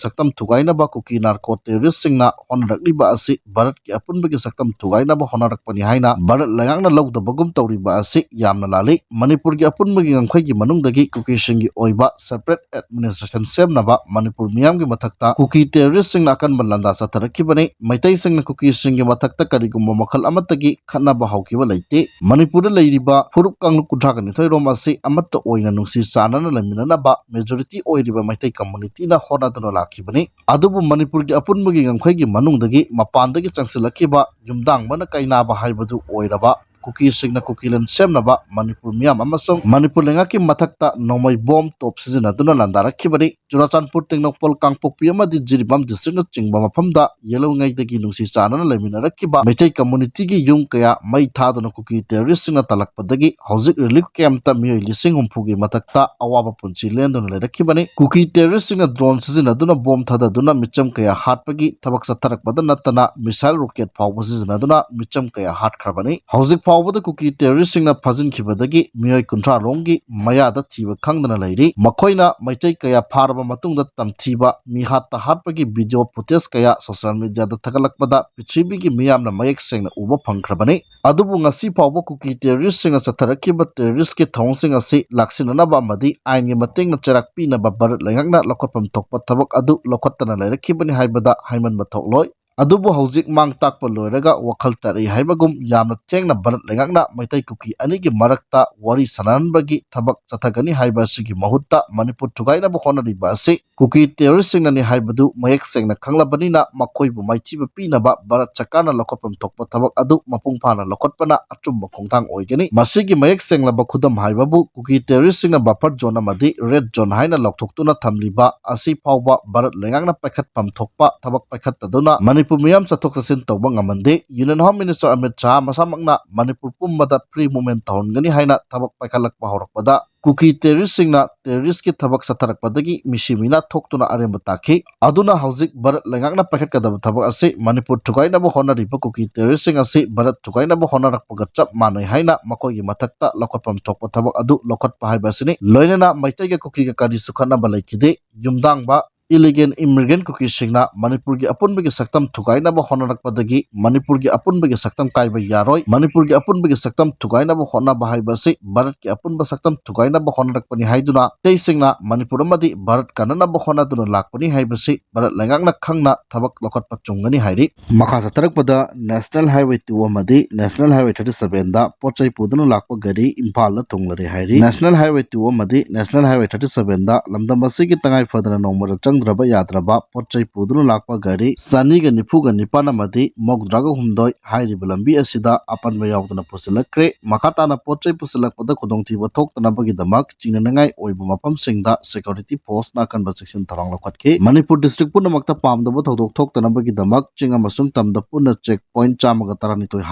ꯁꯛꯇꯝ ꯊꯨꯒꯥꯏꯅꯕ ꯀꯨꯀꯤ ꯅꯥꯔꯀꯣ ꯇꯦꯔꯣꯔꯤꯁꯁꯤꯡꯅ ꯍꯣꯠꯅꯔꯛꯂꯤꯕ ꯑꯁꯤ ꯚꯥꯔꯠꯀꯤ ꯑꯄꯨꯟꯕꯒꯤ ꯁꯛꯇꯝ ꯊꯨꯒꯥꯏ ꯊꯨꯒꯥꯏꯅꯕ ꯍꯣꯠꯅꯔꯛꯄꯅꯤ ꯍꯥꯏꯅ ꯚꯥꯔꯠ ꯂꯩꯉꯥꯛꯅ ꯂꯧꯗꯕꯒꯨꯝ ꯇꯧꯔꯤꯕ ꯑꯁꯤ ꯌꯥꯝꯅ ꯂꯥꯜꯂꯤ꯫ ꯃꯅꯤꯄꯨꯔꯒꯤ ꯑꯄꯨꯟꯕꯒꯤ ꯉꯝꯈꯩꯒꯤ ꯃꯅꯨꯡꯗꯒꯤ ꯀꯨꯀꯤꯁꯤꯡꯒꯤ ꯑꯣꯏꯕ separate administration ꯁꯦꯝꯅꯕ ꯃꯅꯤꯄꯨꯔ ꯃꯤꯌꯥꯝꯒꯤ ꯃꯊꯛꯇ ꯀꯨꯀꯤ terrorist ꯁꯤꯡꯅ ꯑꯀꯟꯕ ꯂꯥꯟꯗꯥ ꯆꯠꯊꯔꯛꯈꯤꯕꯅꯤ꯫ ꯃꯩꯇꯩꯁꯤꯡꯅ ꯀꯨꯀꯤꯁꯤꯡꯒꯤ ꯃꯊꯛꯇ ꯀꯔꯤꯒꯨꯝꯕ ꯃꯈꯜ ꯑꯃꯠꯇꯒꯤ ꯈꯠꯅꯕ ꯍꯧꯈꯤꯕ ꯂꯩꯇꯦ꯫ ꯃꯅꯤꯄꯨꯔꯗ ꯂꯩꯔꯤꯕ ꯐꯨꯔꯨꯞ ꯀꯥꯡꯂꯨꯞ ꯀꯨꯟꯊ꯭ꯔꯥꯒ ꯅꯤꯊꯣꯏ ꯔꯣꯝ ꯑꯁꯤ ꯑꯃꯠꯇ ꯑꯣꯏꯅ ꯅꯨꯡꯁꯤ ꯆꯥꯟꯅꯅ ꯂꯩꯃꯤꯟꯅꯅꯕ majority ꯑꯣꯏꯔꯤꯕ ꯃꯩꯇꯩ community ꯅ ꯍꯣꯠꯅꯗꯨꯅ ꯂꯥꯛꯈꯤꯕꯅꯤ꯫ ꯑꯗꯨꯕꯨ ꯃꯅꯤꯄꯨꯔꯒꯤ ꯑꯄꯨꯟꯕꯒꯤ ꯉꯝꯈꯩꯒꯤ ꯃꯅꯨꯡꯗꯒꯤ ꯃꯄꯥꯟꯗꯒꯤ ꯆꯪꯁꯤꯜꯂꯛꯈꯤꯕ ꯌꯨꯝꯗꯥꯡꯕꯅ ꯀꯩꯅꯥꯕ ꯍꯥꯏꯕꯗꯨ ꯑꯣꯏꯔꯕ ꯀꯨꯀꯤꯁꯤꯡꯅ ꯀꯨꯀꯤꯂꯦꯟ ꯁꯦꯝꯅꯕ ꯃꯅꯤꯄꯨꯔ ꯃꯤꯌꯥꯝ ꯑꯃꯁꯨꯡ ꯃꯅꯤꯄꯨꯔ ꯂꯩꯉꯥꯛꯀꯤ ꯃꯊꯛꯇ ꯅꯣꯡꯃꯩ ꯕꯣꯝ ꯇꯣꯞ ꯁꯤꯖꯤꯟꯅꯗꯨꯅ ꯂꯥꯟꯗꯥꯔꯛꯈꯤꯕꯅꯤ꯫ ꯆꯨꯔꯥꯆꯥꯟꯄꯨꯔ, ꯇꯦꯡꯅꯧꯄꯜ, ꯀꯥꯡꯄꯣꯛꯄꯤ ꯑꯃꯗꯤ ꯖꯤꯔꯤꯕꯥꯝ district ꯅꯆꯤꯡꯕ ꯃꯐꯝꯗ ꯌꯦꯜꯍꯧꯉꯩꯗꯒꯤ ꯅꯨꯡꯁꯤ ꯆꯥꯟꯅꯅ ꯂꯩꯃꯤꯟꯅꯔꯛꯈꯤꯕ ꯃꯩꯇꯩ community ꯒꯤ ꯌꯨꯝ ꯀꯌꯥ ꯃꯩ ꯊꯥꯗꯨꯅ ꯀꯨꯀꯤ terrorist ꯁꯤꯡꯅ ꯇꯜꯂꯛꯄꯗꯒꯤ ꯍꯧꯖꯤꯛ relief camp ꯇ ꯃꯤꯑꯣꯏ ꯂꯤꯁꯤꯡ ꯍꯨꯝꯐꯨꯒꯤ ꯃꯊꯛꯇ ꯑꯋꯥꯕ ꯄꯨꯟꯁꯤ ꯂꯦꯟꯗꯨꯅ ꯂꯩꯔꯛꯈꯤꯕꯅꯤ꯫ ꯀꯨꯀꯤ terrorist ꯁꯤꯡꯅ drone ꯁꯤꯖꯤꯟꯅꯗꯨꯅ ꯕꯣꯝ ꯊꯥꯗꯗꯨꯅ ꯃꯤꯆꯝ ꯀꯌꯥ ꯍꯥꯠꯄꯒꯤ ꯊꯕꯛ ꯆꯠꯊꯔꯛꯄꯗ ꯅꯠꯇꯅ missile rocket ꯐꯥꯎꯕ ꯁꯤꯖꯤꯟꯅꯗꯨꯅ ꯃꯤꯆꯝ ꯀꯌꯥ ꯍꯥꯠꯈ꯭ꯔꯕꯅꯤ꯫ ꯍꯧꯖꯤꯛ ꯐꯥꯎꯕꯗ ꯀꯨꯀꯤ terrorist ꯁꯤꯡꯅ ꯐꯥꯖꯤꯟꯈꯤꯕꯗꯒꯤ ꯃꯤꯑꯣꯏ ꯀꯨꯟꯊ꯭ꯔꯥ ꯔꯣꯝꯒꯤ ꯃꯌꯥꯗ ꯊꯤꯕ ꯈꯪꯗꯅ ꯂꯩꯔꯤ꯫ ꯃꯈꯣꯏꯅ ꯃꯩꯇꯩ ꯀꯌꯥ ꯐꯥꯔꯕ ꯃꯇꯨꯡꯗ ꯇꯝꯊꯤꯕ ꯃꯤꯍꯥꯠꯇ ꯍꯥꯠꯄꯒꯤ video footage ꯀꯌꯥ social media ꯗ ꯊꯥꯒꯠꯂꯛꯄꯗ ꯄ꯭ꯔꯤꯊꯤꯕꯤꯒꯤ ꯃꯤꯌꯥꯝꯅ ꯃꯌꯦꯛ ꯁꯦꯡꯅ ꯎꯕ ꯐꯪꯈ꯭ꯔꯕꯅꯤ꯫ ꯑꯗꯨꯕꯨ ꯉꯁꯤ ꯐꯥꯎꯕ ꯀꯨꯀꯤ terrorist ꯁꯤꯡꯅ ꯆꯠꯊꯔꯛꯈꯤꯕ terrorist ꯀꯤ ꯊꯧꯑꯣꯡꯁꯤꯡ ꯑꯁꯤ ꯂꯥꯛꯁꯤꯟꯅꯅꯕ ꯑꯃꯗꯤ ꯑꯥꯏꯟꯒꯤ ꯃꯇꯦꯡꯅ ꯆꯩꯔꯥꯛ ꯄꯤꯅꯕ ꯚꯥꯔꯠ ꯂꯩꯉꯥꯛꯅ ꯂꯧꯈꯠꯐꯝ ꯊꯣꯛꯄ ꯊꯕꯛ ꯑꯗꯨ ꯂꯧꯈꯠꯇꯅ ꯂꯩꯔꯛꯈꯤꯕꯅꯤ ꯍꯥꯏꯕꯗ ꯍꯥꯏꯃꯟꯕ ꯊꯣꯛꯂꯣꯏ꯫ ꯑꯗꯨꯕꯨ ꯍꯧꯖꯤꯛ ꯃꯥꯡ ꯇꯥꯛꯄ ꯂꯣꯏꯔꯒ ꯋꯥꯈꯜ ꯇꯥꯔꯛꯏ ꯍꯥꯏꯕꯒꯨꯝ ꯌꯥꯝꯅ ꯊꯦꯡꯅ ꯚꯥꯔꯠ ꯂꯩꯉꯥꯛꯅ ꯃꯩꯇꯩ ꯀꯨꯀꯤ ꯑꯅꯤꯒꯤ ꯃꯔꯛꯇ ꯋꯥꯔꯤ ꯁꯥꯟꯅꯍꯟꯕꯒꯤ ꯊꯕꯛ ꯆꯠꯊꯒꯅꯤ ꯍꯥꯏꯕ ꯑꯁꯤꯒꯤ ꯃꯍꯨꯠꯇ ꯃꯅꯤꯄꯨꯔ ꯊꯨꯒꯥꯏꯅꯕ ꯍꯣꯠꯅꯔꯤꯕ ꯑꯁꯤ ꯀꯨꯀꯤ terrorist ꯁꯤꯡꯅꯅꯤ ꯍꯥꯏꯕꯗꯨ ꯃꯌꯦꯛ ꯁꯦꯡꯅ ꯈꯪꯂꯕꯅꯤꯅ ꯃꯈꯣꯏꯕꯨ ꯃꯥꯏꯊꯤꯕ ꯄꯤꯅꯕ ꯚꯥꯔꯠ ꯁꯔꯀꯥꯔꯅ ꯂꯧꯈꯠꯐꯝ ꯊꯣꯛꯄ ꯊꯕꯛ ꯑꯗꯨ ꯃꯄꯨꯡ ꯐꯥꯅ ꯂꯧꯈꯠꯄꯅ ꯑꯆꯨꯝꯕ ꯈꯣꯡꯊꯥꯡ ꯑꯣꯏꯒꯅꯤ꯫ ꯃꯁꯤꯒꯤ ꯃꯌꯦꯛ ꯁꯦꯡꯂꯕ ꯈꯨꯗꯝ ꯍꯥꯏꯕꯕꯨ ꯀꯨꯀꯤ terrorist ꯁꯤꯡꯅ buffer zone ꯑꯃꯗꯤ red zone ꯍꯥꯏꯅ ꯂꯥꯎꯊꯣꯛꯇꯨꯅ ꯊꯝꯂꯤꯕ ꯑꯁꯤ ꯐꯥꯎꯕ ꯚꯥꯔꯠ ꯂꯩꯉꯥꯛꯅ ꯄꯥꯏꯈꯠꯐꯝ ꯊꯣꯛꯄ ꯊꯕꯛ ꯄꯥꯏꯈꯠꯇꯗꯨꯅ ꯃꯅꯤꯄꯨꯔ ꯃꯤꯌꯥꯝ ꯆꯠꯊꯣꯛ ꯆꯠꯁꯤꯟ ꯇꯧꯕ ꯉꯝꯍꯟꯗꯦ꯫ Union Home Minister Amit Shah ꯃꯁꯥꯃꯛꯅ Manipur ꯄꯨꯝꯕꯗ free movement ꯇꯧꯍꯟꯒꯅꯤ ꯍꯥꯏꯅ ꯊꯕꯛ ꯄꯥꯏꯈꯠꯂꯛꯄ ꯍꯧꯔꯛꯄꯗ ꯀꯨꯀꯤ terrorist ꯁꯤꯡꯅ terrorist ꯀꯤ ꯊꯕꯛ ꯆꯠꯊꯔꯛꯄꯗꯒꯤ ꯃꯤꯁꯤ ꯃꯤꯅꯥ ꯊꯣꯛꯇꯨꯅ ꯑꯔꯦꯝꯕ ꯇꯥꯈꯤ꯫ ꯑꯗꯨꯅ ꯍꯧꯖꯤꯛ ꯚꯥꯔꯠ ꯂꯩꯉꯥꯛꯅ ꯄꯥꯏꯈꯠꯀꯗꯕ ꯊꯕꯛ ꯑꯁꯤ ꯃꯅꯤꯄꯨꯔ ꯊꯨꯒꯥꯏꯅꯕ ꯍꯣꯠꯅꯔꯤꯕ ꯀꯨꯀꯤ terrorist ꯁꯤꯡ ꯑꯁꯤ ꯚꯥꯔꯠ ꯊꯨꯒꯥꯏꯅꯕ ꯍꯣꯠꯅꯔꯛꯄꯒ ꯆꯞ ꯃꯥꯟꯅꯩ ꯍꯥꯏꯅ ꯃꯈꯣꯏꯒꯤ ꯃꯊꯛꯇ ꯂꯧꯈꯠꯐꯝ ꯊꯣꯛꯄ ꯊꯕꯛ ꯑꯗꯨ ꯂꯧꯈꯠꯄ ꯍꯥꯏꯕ ꯑꯁꯤꯅꯤ꯫ ꯂꯣꯏꯅꯅ ꯃꯩꯇꯩꯒ ꯀꯨꯀꯤꯒ ꯀꯔꯤꯁꯨ ꯈꯠꯅꯕ ꯂꯩꯈꯤꯗꯦ꯫ ꯌꯨꯝꯗꯥꯡꯕ illegal immigrant ꯀꯨꯀꯤꯁꯤꯡꯅ ꯃꯅꯤꯄꯨꯔꯒꯤ ꯑꯄꯨꯟꯕꯒꯤ ꯁꯛꯇꯝ ꯊꯨꯒꯥꯏꯅꯕ ꯍꯣꯠꯅꯔꯛꯄꯗꯒꯤ ꯃꯅꯤꯄꯨꯔꯒꯤ ꯑꯄꯨꯟꯕꯒꯤ ꯁꯛꯇꯝ ꯀꯥꯏꯕ ꯌꯥꯔꯣꯏ꯫ ꯃꯅꯤꯄꯨꯔꯒꯤ ꯑꯄꯨꯟꯕꯒꯤ ꯁꯛꯇꯝ ꯊꯨꯒꯥꯏꯅꯕ ꯍꯣꯠꯅꯕ ꯍꯥꯏꯕ ꯑꯁꯤ ꯚꯥꯔꯠꯀꯤ ꯑꯄꯨꯟꯕ ꯁꯛꯇꯝ ꯊꯨꯒꯥꯏꯅꯕ ꯍꯣꯠꯅꯔꯛꯄꯅꯤ ꯍꯥꯏꯗꯨꯅ ꯃꯩꯇꯩꯁꯤꯡꯅ ꯃꯅꯤꯄꯨꯔ ꯑꯃꯗꯤ ꯚꯥꯔꯠ ꯀꯟꯅꯅꯕ ꯍꯣꯠꯅꯗꯨꯅ ꯂꯥꯛꯄꯅꯤ ꯍꯥꯏꯕꯁꯤ ꯚꯥꯔꯠ ꯂꯩꯉꯥꯛꯅ ꯈꯪꯅ ꯊꯕꯛ ꯂꯧꯈꯠꯄ ꯆꯨꯝꯒꯅꯤ ꯍꯥꯏꯔꯤ꯫ ꯃꯈꯥ ꯆꯠꯊꯔꯛꯄꯗ National Highway two ꯑꯃꯗꯤ National Highway thirty seven ꯗ ꯄꯣꯠ ꯆꯩ ꯄꯨꯗꯨꯅ ꯂꯥꯛꯄ ꯒꯥꯔꯤ ꯏꯝꯐꯥꯜꯗ ꯊꯨꯡꯂꯔꯦ ꯍꯥꯏꯔꯤ꯫ National Highway two ꯑꯃꯗꯤ National Highway thirty seven ꯗ ꯂꯝꯗꯝ ꯑꯁꯤꯒꯤ ꯇꯉꯥꯏ ꯐꯗꯅ ꯅꯣꯡꯃꯗ ꯆꯪꯗ꯭ꯔꯕ ꯌꯥꯗ꯭ꯔꯕ ꯄꯣꯠ ꯆꯩ ꯄꯨꯗꯨꯅ ꯂꯥꯛꯄ ꯒꯥꯔꯤ ꯆꯅꯤꯒ ꯅꯤꯐꯨꯒ ꯅꯤꯄꯥꯟ ꯑꯃꯗꯤ ꯃꯧꯗ꯭ꯔꯥꯒ ꯍꯨꯝꯗꯣꯏ ꯍꯥꯏꯔꯤꯕ ꯂꯝꯕꯤ ꯑꯁꯤꯗ ꯑꯄꯟꯕ ꯌꯥꯎꯗꯅ ꯄꯨꯁꯤꯜꯂꯛꯈ꯭ꯔꯦ꯫ ꯃꯈꯥ ꯇꯥꯅ ꯄꯣꯠ ꯆꯩ ꯄꯨꯁꯤꯜꯂꯛꯄꯗ ꯈꯨꯗꯣꯡꯊꯤꯕ ꯊꯣꯛꯇꯅꯕꯒꯤꯗꯃꯛ ꯆꯤꯡꯅꯅꯤꯡꯉꯥꯏ ꯑꯣꯏꯕ ꯃꯐꯝꯁꯤꯡꯗ security force ꯅ ꯑꯀꯟꯕ ꯆꯦꯛꯁꯤꯟ ꯊꯧꯔꯥꯡ ꯂꯧꯈꯠꯈꯤ꯫ ꯃꯅꯤꯄꯨꯔ district ꯄꯨꯝꯅꯃꯛꯇ ꯄꯥꯝꯗꯕ ꯊꯧꯗꯣꯛ ꯊꯣꯛꯇꯅꯕꯒꯤꯗꯃꯛ ꯆꯤꯡ ꯑꯃꯁꯨꯡ ꯇꯝꯗ ꯄꯨꯟꯅ check point ꯆꯥꯝꯃꯒ ꯇꯔꯥꯅꯤꯊꯣꯏ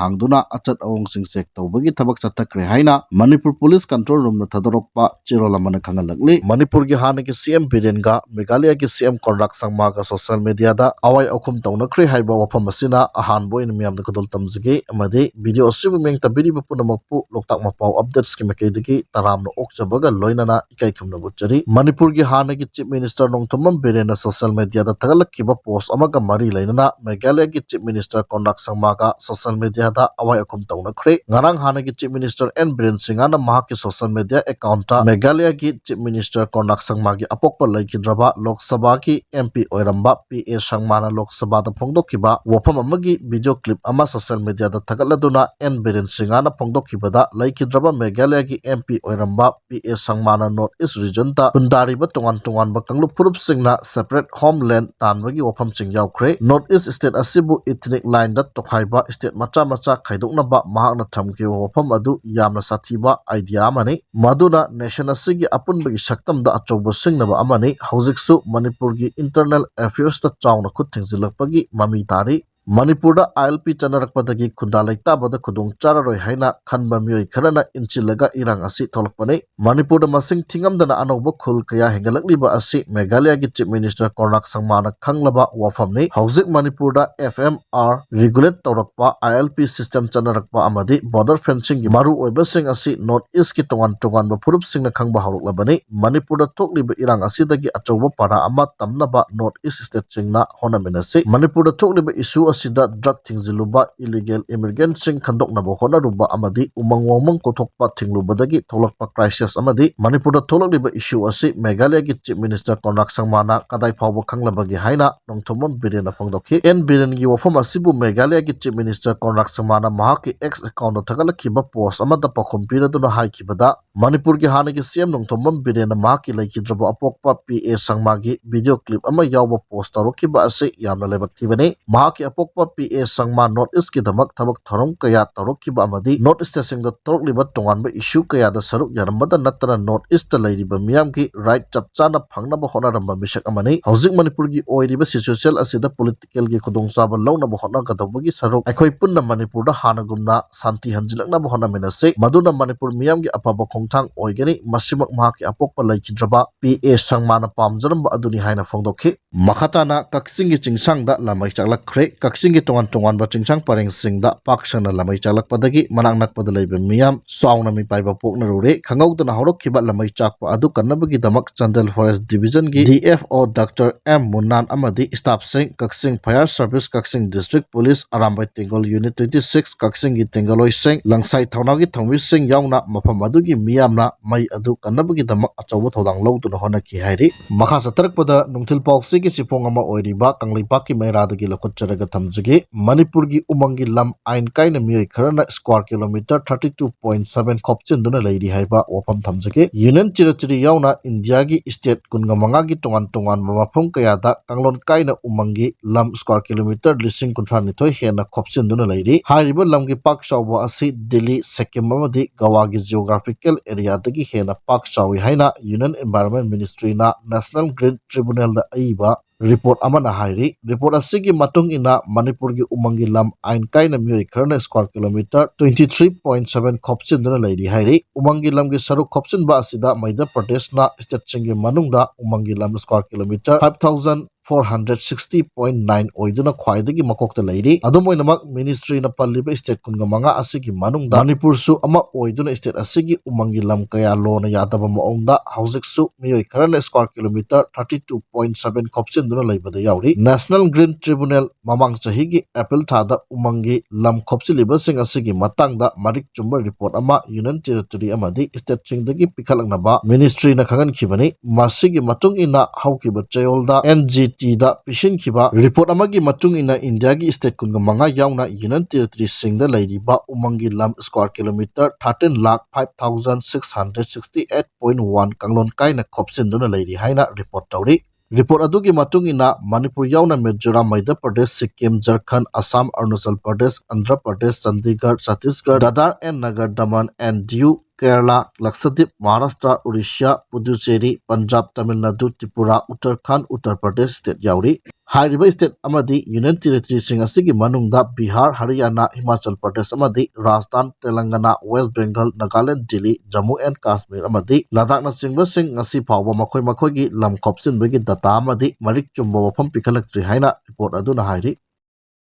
ꯍꯥꯡꯗꯨꯅ ꯑꯆꯠ ꯑꯋꯣꯡꯁꯤꯡ check ꯇꯧꯕꯒꯤ ꯊꯕꯛ ꯆꯠꯊꯈ꯭ꯔꯦ ꯍꯥꯏꯅ ꯃꯅꯤꯄꯨꯔ police control room ꯅ ꯊꯥꯗꯣꯔꯛꯄ ꯆꯦꯔꯣꯜ ꯑꯃꯅ ꯈꯪꯍꯜꯂꯛꯂꯤ꯫ ꯃꯅꯤꯄꯨꯔꯒꯤ ꯍꯥꯟꯅꯒꯤ C M ꯕꯤꯔꯦꯟꯒ ꯃꯦꯘꯥꯂꯌꯒꯤ C M ꯀꯣꯟꯔꯥꯛ ꯁꯪꯃꯥꯒ social media ꯗ ꯑꯋꯥꯏ ꯑꯈꯨꯝ ꯇꯧꯅꯈ꯭ꯔꯦ ꯍꯥꯏꯕ ꯋꯥꯐꯝ ꯑꯁꯤꯅ ꯑꯍꯥꯟꯕ ꯑꯣꯏꯅ ꯃꯤꯌꯥꯝꯗ ꯈꯨꯗꯣꯜ ꯇꯝꯖꯒꯦ ꯑꯃꯗꯤ video ꯑꯁꯤꯕꯨ ꯃꯤꯠꯌꯦꯡ ꯇꯝꯕꯤꯔꯤꯕ ꯄꯨꯝꯅꯃꯛꯄꯨ ꯂꯣꯛꯇꯥꯛ ꯃꯄꯥꯎ updates ꯀꯤ ꯃꯥꯏꯀꯩꯗꯒꯤ ꯇꯔꯥꯝꯅ ꯑꯣꯛꯆꯕꯒ ꯂꯣꯏꯅꯅ ꯏꯀꯥꯏ ꯈꯨꯝꯅꯕ ꯎꯠꯆꯔꯤ꯫ ꯃꯅꯤꯄꯨꯔꯒꯤ ꯍꯥꯟꯅꯒꯤ Chief Minister Nongthombam ꯕꯤꯔꯦꯟꯅ social media ꯗ ꯊꯥꯒꯠꯂꯛꯈꯤꯕ post ꯑꯃꯒ ꯃꯔꯤ ꯂꯩꯅꯅ ꯃꯦꯘꯥꯂꯌꯒꯤ Chief Minister ꯀꯣꯟꯔꯥꯛ ꯁꯪꯃꯥꯒ social media ꯗ ꯑꯋꯥꯏ ꯑꯈꯨꯝ ꯇꯧꯅꯈ꯭ꯔꯦ꯫ ꯉꯔꯥꯡ ꯍꯥꯟꯅꯒꯤ Chief Minister N ꯕꯤꯔꯦꯟ ꯁꯤꯡꯍꯅ ꯃꯍꯥꯛꯀꯤ social media account ꯇ ꯃꯦꯘꯥꯂꯌꯒꯤ Chief Minister ꯀꯣꯟꯔꯥꯛ ꯁꯪꯃꯥꯒꯤ ꯑꯄꯣꯛꯄ ꯂꯩꯈꯤꯗ꯭ꯔꯕ ꯂꯣꯛ ꯁꯚꯥꯒꯤ M P ꯑꯣꯏꯔꯝꯕ P A ꯁꯪꯃꯥꯅ ꯂꯣꯛ ꯁꯚꯥꯗ ꯐꯣꯡꯗꯣꯛꯈꯤꯕ ꯋꯥꯐꯝ ꯑꯃꯒꯤ video clip ꯑꯃ social media ꯗ ꯊꯥꯒꯠꯂꯗꯨꯅ N ꯕꯤꯔꯦꯟ ꯁꯤꯡꯍꯅ ꯐꯣꯡꯗꯣꯛꯈꯤꯕꯗ ꯂꯩꯈꯤꯗ꯭ꯔꯕ ꯃꯦꯘꯥꯂꯌꯒꯤ M P ꯑꯣꯏꯔꯝꯕ P A ꯁꯪꯃꯥꯅ North East region ꯇ ꯈꯨꯟꯗꯥꯔꯤꯕ ꯇꯣꯉꯥꯟ ꯇꯣꯉꯥꯟꯕ ꯀꯥꯡꯂꯨꯞ ꯐꯨꯔꯨꯞꯁꯤꯡꯅ separate homeland ꯇꯥꯟꯕꯒꯤ ꯋꯥꯐꯝꯁꯤꯡ ꯌꯥꯎꯈ꯭ꯔꯦ꯫ North East state ꯑꯁꯤꯕꯨ ethnic line ꯗ ꯇꯣꯈꯥꯏꯕ state ꯃꯆꯥ ꯃꯆꯥ ꯈꯥꯏꯗꯣꯛꯅꯕ ꯃꯍꯥꯛꯅ ꯊꯝꯈꯤꯕ ꯋꯥꯐꯝ ꯑꯗꯨ ꯌꯥꯝꯅ ꯁꯥꯊꯤꯕ idea ꯑꯃꯅꯤ꯫ ꯃꯗꯨꯅ nation ꯑꯁꯤꯒꯤ ꯑꯄꯨꯟꯕꯒꯤ ꯁꯛꯇꯝꯗ ꯑꯆꯧꯕ ꯁꯤꯡꯅꯕ ꯑꯃꯅꯤ꯫ ꯍꯧꯖꯤꯛꯁꯨ ꯃꯅꯤꯄꯨꯔꯒꯤ internal affairs ꯇ ꯆꯥꯎꯅ ꯈꯨꯠ ꯊꯤꯡꯖꯤꯜꯂꯛꯄꯒꯤ ꯃꯃꯤ ꯇꯥꯔꯤ꯫ ꯃꯅꯤꯄꯨꯔꯗ ꯑꯥꯏ ꯑꯦꯜ ꯄꯤ ꯆꯠꯅꯔꯛꯄꯗꯒꯤ ꯈꯨꯟꯗꯥ ꯂꯩꯇꯥꯕꯗ ꯈꯨꯗꯣꯡ ꯆꯥꯔꯔꯣꯏ ꯍꯥꯏꯅ ꯈꯟꯕ ꯃꯤꯑꯣꯏ ꯈꯔꯅ ꯏꯟꯁꯤꯜꯂꯒ ꯏꯔꯥꯡ ꯑꯁꯤ ꯊꯣꯛꯂꯛꯄꯅꯤ꯫ ꯃꯅꯤꯄꯨꯔꯗ ꯃꯁꯤꯡ ꯊꯤꯉꯝꯗꯅ ꯑꯅꯧꯕ ꯈꯨꯜ ꯀꯌꯥ ꯍꯦꯟꯒꯠꯂꯛꯂꯤꯕ ꯑꯁꯤ ꯃꯦꯘꯥꯂꯌꯒꯤ Chief Minister ꯀꯣꯅꯔꯥꯛ ꯁꯪꯃꯥꯅ ꯈꯪꯂꯕ ꯋꯥꯐꯝꯅꯤ꯫ ꯍꯧꯖꯤꯛ ꯃꯅꯤꯄꯨꯔꯗ F M R regulate ꯇꯧꯔꯛꯄ, I L P system ꯆꯠꯅꯔꯛꯄ ꯑꯃꯗꯤ border fencingꯒꯤ ꯃꯔꯨꯑꯣꯏꯕꯁꯤꯡ ꯑꯁꯤ North Eastꯀꯤ ꯇꯣꯉꯥꯟ ꯇꯣꯉꯥꯟꯕ ꯐꯨꯔꯨꯞꯁꯤꯡꯅ ꯈꯪꯕ ꯍꯧꯔꯛꯂꯕꯅꯤ꯫ ꯃꯅꯤꯄꯨꯔꯗ ꯊꯣꯛꯂꯤꯕ ꯏꯔꯥꯡ ꯑꯁꯤꯗꯒꯤ ꯑꯆꯧꯕ ꯄꯥꯔꯥ ꯑꯃ ꯇꯝꯅꯕ North East stateꯁꯤꯡꯅ ꯍꯣꯠꯅꯃꯤꯟꯅꯁꯤ꯫ ꯃꯅꯤꯄꯨꯔꯗ ꯊꯣꯛꯂꯤꯕ issue ꯑꯁꯤꯗ drug ꯊꯤꯡꯖꯤꯜꯂꯨꯕ, illegal immigrantꯁꯤꯡ ꯈꯟꯗꯣꯛꯅꯕ ꯍꯣꯠꯅꯔꯨꯕ ꯑꯃꯗꯤ ꯎꯃꯪ ꯋꯥꯃꯪ ꯀꯣꯛꯊꯣꯛꯄ ꯊꯤꯡꯂꯨꯕꯗꯒꯤ ꯊꯣꯛꯂꯛꯄ crisis ꯑꯃꯗꯤ ꯃꯅꯤꯄꯨꯔꯗ ꯊꯣꯛꯂꯛꯂꯤꯕ issue ꯑꯁꯤ ꯃꯦꯘꯥꯂꯌꯒꯤ Chief Minister ꯀꯣꯅꯔꯥꯛ ꯁꯪꯃꯥꯅ ꯀꯗꯥꯏ ꯐꯥꯎꯕ ꯈꯪꯂꯕꯒꯦ ꯍꯥꯏꯅ ꯅꯣꯡꯊꯣꯝꯕꯝ ꯕꯤꯔꯦꯟꯅ ꯐꯣꯡꯗꯣꯛꯈꯤ꯫ ꯑꯦꯟ ꯕꯤꯔꯦꯟꯒꯤ ꯋꯥꯐꯝ ꯑꯁꯤꯕꯨ ꯃꯦꯘꯥꯂꯌꯒꯤ Chief Minister ꯀꯣꯅꯔꯥꯛ ꯁꯪꯃꯥꯅ ꯃꯍꯥꯛꯀꯤ X accountꯇ ꯊꯥꯒꯠꯂꯛꯈꯤꯕ post ꯑꯃꯗ ꯄꯥꯎꯈꯨꯝ ꯄꯤꯔꯗꯨꯅ ꯍꯥꯏꯈꯤꯕꯗ, ꯃꯅꯤꯄꯨꯔꯒꯤ ꯍꯥꯟꯅꯒꯤ C M ꯅꯣꯡꯊꯣꯝꯕꯝ ꯕꯤꯔꯦꯟꯅ ꯃꯍꯥꯛꯀꯤ ꯂꯩꯈꯤꯗ꯭ꯔꯕ ꯑꯄꯣꯛꯄ P A ꯁꯪꯃꯥꯒꯤ video clip ꯑꯃ ꯌꯥꯎꯕ post ꯇꯧꯔꯛꯈꯤꯕ ꯑꯁꯤ ꯌꯥꯝꯅ ꯂꯥꯏꯕꯛ ꯊꯤꯕꯅꯤ꯫ ꯃꯍꯥꯛꯀꯤ ꯑꯄꯣꯛꯄ P A ꯁꯪꯃꯥ North Eastꯀꯤꯗꯃꯛ ꯊꯕꯛ ꯊꯧꯔꯝ ꯀꯌꯥ ꯇꯧꯔꯛꯈꯤꯕ ꯑꯃꯗꯤ North East stateꯁꯤꯡꯗ ꯊꯣꯛꯂꯤꯕ ꯇꯣꯉꯥꯟꯕ issue ꯀꯌꯥꯗ ꯁꯔꯨꯛ ꯌꯥꯔꯝꯕꯗ ꯅꯠꯇꯅ North Eastꯇ ꯂꯩꯔꯤꯕ ꯃꯤꯌꯥꯝꯒꯤ right ꯆꯞ ꯆꯥꯅ ꯐꯪꯅꯕ ꯍꯣꯠꯅꯔꯝꯕ ꯃꯤꯁꯛ ꯑꯃꯅꯤ꯫ ꯍꯧꯖꯤꯛ ꯃꯅꯤꯄꯨꯔꯒꯤ ꯑꯣꯏꯔꯤꯕ situation ꯑꯁꯤꯗ political ꯀꯦꯜꯒꯤ ꯈꯨꯗꯣꯡꯆꯥꯕ ꯂꯧꯅꯕ ꯍꯣꯠꯅꯒꯗꯧꯕꯒꯤ ꯁꯔꯨꯛ ꯑꯩꯈꯣꯏ ꯄꯨꯟꯅ ꯃꯅꯤꯄꯨꯔꯗ ꯍꯥꯟꯅꯒꯨꯝꯅ ꯁꯥꯟꯇꯤ ꯍꯟꯖꯤꯜꯂꯛꯅꯕ ꯍꯣꯠꯅꯃꯤꯟꯅꯁꯤ꯫ ꯃꯗꯨꯅ ꯃꯅꯤꯄꯨꯔ ꯃꯤꯌꯥꯝꯒꯤ ꯑꯐꯕ ꯈꯣꯡꯊꯥꯡ ꯑꯣꯏꯒꯅꯤ꯫ ꯃꯁꯤꯃꯛ ꯃꯍꯥꯛꯀꯤ ꯑꯄꯣꯛꯄ ꯂꯩꯈꯤꯗ꯭ꯔꯕ P A ꯁꯪꯃꯥꯅ ꯄꯥꯝꯖꯔꯝꯕ ꯑꯗꯨꯅꯤ ꯍꯥꯏꯅ ꯐꯣꯡꯗꯣꯛꯈꯤ꯫ ꯃꯈꯥ ꯇꯥꯅ ꯀꯛꯆꯤꯡꯒꯤ ꯆꯤꯡꯁꯥꯡꯗ ꯂꯥꯃꯩ ꯆꯥꯛꯂꯛꯈ꯭ꯔꯦ꯫ ꯀꯛꯆꯤꯡꯒꯤ ꯇꯣꯉꯥꯟ ꯇꯣꯉꯥꯟꯕ ꯆꯤꯡꯁꯥꯡ ꯄꯔꯦꯡꯁꯤꯡꯗ ꯄꯥꯛ ꯁꯟꯅ ꯂꯥꯃꯩ ꯆꯥꯛꯂꯛꯄꯗꯒꯤ ꯃꯅꯥꯛ ꯅꯛꯄꯗ ꯂꯩꯕ ꯃꯤꯌꯥꯝ ꯆꯥꯎꯅ ꯃꯤꯄꯥꯏꯕ ꯄꯣꯛꯅꯔꯨꯔꯦ꯫ ꯈꯪꯍꯧꯗꯅ ꯍꯧꯔꯛꯈꯤꯕ ꯂꯥꯃꯩ ꯆꯥꯛꯄ ꯑꯗꯨ ꯀꯟꯅꯕꯒꯤꯗꯃꯛ Chandel Forest Divisionꯒꯤ D F O Doctor M ꯃꯨꯟꯅꯥꯟ ꯑꯃꯗꯤ staffꯁꯤꯡ, ꯀꯛꯆꯤꯡ Fire Service, ꯀꯛꯆꯤꯡ District Police, Arambai ꯇꯦꯡꯒꯣꯜ Unit twenty six, ꯀꯛꯆꯤꯡꯒꯤ ꯇꯦꯡꯒꯣꯜꯂꯣꯏꯁꯤꯡ, ꯂꯪꯁꯥꯏ ꯊꯧꯅꯥꯒꯤ ꯊꯧꯃꯤꯁꯤꯡ ꯌꯥꯎꯅ ꯃꯐꯝ ꯑꯗꯨꯒꯤ ꯃꯤꯌꯥꯝꯅ ꯃꯩ ꯑꯗꯨ ꯀꯟꯅꯕꯒꯤꯗꯃꯛ ꯑꯆꯧꯕ ꯊꯧꯗꯥꯡ ꯂꯧꯗꯨꯅ ꯍꯣꯠꯅꯈꯤ ꯍꯥꯏꯔꯤ꯫ ꯃꯈꯥ ꯆꯠꯊꯔꯛꯄꯗ ꯅꯨꯡꯊꯤꯜ ꯄꯥꯎꯆꯦꯒꯤ ꯆꯦꯐꯣꯡ ꯑꯃ ꯑꯣꯏꯔꯤꯕ ꯀꯪꯂꯩꯄꯥꯛꯀꯤ ꯃꯩꯔꯥꯗꯒꯤ ꯂꯧꯈꯠꯆꯔꯒ ꯊꯝꯖꯒꯦ꯫ ꯃꯅꯤꯄꯨꯔꯒꯤ ꯎꯃꯪꯒꯤ ꯂꯝ ꯑꯥꯏꯟ ꯀꯥꯏꯅ ꯃꯤꯑꯣꯏ ꯈꯔꯅ square kilometre thirty two point seven ꯈꯣꯞꯆꯤꯟꯗꯨꯅ ꯂꯩꯔꯤ ꯍꯥꯏꯕ ꯋꯥꯐꯝ ꯊꯝꯖꯒꯦ꯫ Union Territory ꯌꯥꯎꯅ ꯏꯟꯗꯤꯌꯥꯒꯤ state ꯀꯨꯟꯒ ꯃꯉꯥꯒꯤ ꯇꯣꯉꯥꯟ ꯇꯣꯉꯥꯟꯕ ꯃꯐꯝ ꯀꯌꯥꯗ ꯀꯥꯡꯂꯣꯟ ꯀꯥꯏꯅ ꯎꯃꯪꯒꯤ ꯂꯝ square kilometre ꯂꯤꯁꯤꯡ ꯀꯨꯟꯊ꯭ꯔꯥ ꯅꯤꯊꯣꯏ ꯍꯦꯟꯅ ꯈꯣꯞꯆꯤꯟꯗꯨꯅ ꯂꯩꯔꯤ꯫ ꯍꯥꯏꯔꯤꯕ ꯂꯝꯒꯤ ꯄꯥꯛ ꯆꯥꯎꯕ ꯑꯁꯤ ꯗꯤꯜꯂꯤ, ꯁꯤꯛꯀꯤꯝ ꯑꯃꯗꯤ ꯒꯋꯥꯒꯤ geographical areaꯗꯒꯤ ꯍꯦꯟꯅ ꯄꯥꯛ ꯆꯥꯎꯏ ꯍꯥꯏꯅ Union Environment Ministryꯅ National Green Tribunalꯗ ꯑꯏꯕ ꯔꯤꯄꯣꯔꯠ ꯑꯃꯅ ꯍꯥꯏꯔꯤ꯫ ꯔꯤꯄꯣꯔꯠ ꯑꯁꯤꯒꯤ ꯃꯇꯨꯡ ꯏꯟꯅ ꯃꯅꯤꯄꯨꯔꯒꯤ ꯎꯃꯪꯒꯤ ꯂꯝ ꯑꯥꯏꯟ ꯀꯥꯏꯅ ꯃꯤꯑꯣꯏ ꯈꯔꯅ square kilometre twenty three point seven ꯈꯣꯞꯆꯤꯟꯗꯨꯅ ꯂꯩꯔꯤ ꯍꯥꯏꯔꯤ꯫ ꯎꯃꯪꯒꯤ ꯂꯝꯒꯤ ꯁꯔꯨꯛ ꯈꯣꯞꯆꯤꯟꯕ ꯑꯁꯤꯗ ꯃꯙ꯭ꯌ ꯄ꯭ꯔꯗꯦꯁꯅ stateꯁꯤꯡꯒꯤ ꯃꯅꯨꯡꯗ ꯎꯃꯪꯒꯤ ꯂꯝ square kilometre five thousand four hundred sixty point nine ꯑꯣꯏꯗꯨꯅ ꯈ꯭ꯋꯥꯏꯗꯒꯤ ꯃꯀꯣꯛꯇ ꯂꯩꯔꯤ꯫ ꯑꯗꯨꯝ ꯑꯣꯏꯅꯃꯛ, ministryꯅ ꯄꯜꯂꯤꯕ state ꯀꯨꯟꯒ ꯃꯉꯥ ꯑꯁꯤꯒꯤ ꯃꯅꯨꯡꯗ ꯃꯅꯤꯄꯨꯔꯁꯨ ꯑꯃ ꯑꯣꯏꯗꯨꯅ state ꯑꯁꯤꯒꯤ ꯎꯃꯪꯒꯤ ꯂꯝ ꯀꯌꯥ ꯂꯣꯅ ꯌꯥꯗꯕ ꯃꯑꯣꯡꯗ ꯍꯧꯖꯤꯛꯁꯨ ꯃꯤꯑꯣꯏ ꯈꯔꯅ square kilometre thirty two point seven ꯈꯣꯞꯆꯤꯟꯗꯨꯅ ꯂꯩꯕꯗ ꯌꯥꯎꯔꯤ꯫ National Green Tribunal ꯃꯃꯥꯡ ꯆꯍꯤꯒꯤ ꯑꯦꯄ꯭ꯔꯤꯜ ꯊꯥꯗ ꯎꯃꯪꯒꯤ ꯂꯝ ꯈꯣꯞꯆꯤꯜꯂꯤꯕꯁꯤꯡ ꯑꯁꯤꯒꯤ ꯃꯇꯥꯡꯗ ꯃꯔꯤꯛ ꯆꯨꯝꯕ ꯔꯤꯄꯣꯔꯠ ꯑꯃ Union Territory ꯑꯃꯗꯤ stateꯁꯤꯡꯗꯒꯤ ꯄꯤꯈꯠꯂꯛꯅꯕ ministryꯅ ꯈꯪꯍꯟꯈꯤꯕꯅꯤ꯫ ꯃꯁꯤꯒꯤ ꯃꯇꯨꯡ ꯏꯟꯅ ꯍꯧꯈꯤꯕ ꯆꯌꯣꯜꯗ NGTꯗ ꯄꯤꯁꯤꯟꯈꯤꯕ ꯔꯤꯄꯣꯔꯠ ꯑꯃꯒꯤ ꯃꯇꯨꯡ ꯏꯟꯅ ꯏꯟꯗꯤꯌꯥꯒꯤ state ꯀꯨꯟꯒ ꯃꯉꯥ ꯌꯥꯎꯅ Union Territoryꯁꯤꯡꯗ ꯂꯩꯔꯤꯕ ꯎꯃꯪꯒꯤ ꯂꯝ square kilometre thirteen lakh five thousand six hundred sixty eight point one ꯀꯥꯡꯂꯣꯟ ꯀꯥꯏꯅ ꯈꯣꯞꯆꯤꯟꯗꯨꯅ ꯂꯩꯔꯤ ꯍꯥꯏꯅ ꯔꯤꯄꯣꯔꯠ ꯇꯧꯔꯤ꯫ ꯔꯤꯄꯣꯔꯠ ꯑꯗꯨꯒꯤ ꯃꯇꯨꯡ ꯏꯟꯅ ꯃꯅꯤꯄꯨꯔ ꯌꯥꯎꯅ Mizoram, Madhya Pradesh, Sikkim, Jharkhand, Assam, Arunachal Pradesh, Andhra Pradesh, Chandigarh, Chhattisgarh, Dadra and Nagar Daman and Diu, Kerala, Lakshadweep, Maharashtra, Orissa, Puducherry, Punjab, Tamil Nadu, Tripura, Uttarakhand, Uttar Pradesh state ꯌꯥꯎꯔꯤ꯫ ꯍꯥꯏꯔꯤꯕ state ꯑꯃꯗꯤ Union Territoryꯁꯤꯡ ꯑꯁꯤꯒꯤ ꯃꯅꯨꯡꯗ ꯕꯤꯍꯥꯔ, ꯍꯔꯤꯌꯥꯅꯥ, ꯍꯤꯃꯥꯆꯜ ꯄ꯭ꯔꯗꯦꯁ ꯑꯃꯗꯤ ꯔꯥꯖꯁꯊꯥꯟ, ꯇꯦꯂꯪꯒꯅꯥ, ꯋꯦꯁ꯭ꯠ ꯕꯦꯡꯒꯜ, ꯅꯥꯒꯥꯂꯦꯟꯗ, ꯗꯤꯜꯂꯤ, ꯖꯝꯃꯨ ꯑꯦꯟꯗ ꯀꯥꯁꯃꯤꯔ ꯑꯃꯗꯤ ꯂꯗꯥꯈꯅꯆꯤꯡꯕꯁꯤꯡ ꯉꯁꯤ ꯐꯥꯎꯕ ꯃꯈꯣꯏ ꯃꯈꯣꯏꯒꯤ ꯂꯝ ꯈꯣꯞꯆꯤꯟꯕꯒꯤ data ꯑꯃꯗꯤ ꯃꯔꯤꯛ ꯆꯨꯝꯕ ꯋꯥꯐꯝ ꯄꯤꯈꯠꯂꯛꯇ꯭ꯔꯤ ꯍꯥꯏꯅ ꯔꯤꯄꯣꯔꯠ ꯑꯗꯨꯅ ꯍꯥꯏꯔꯤ꯫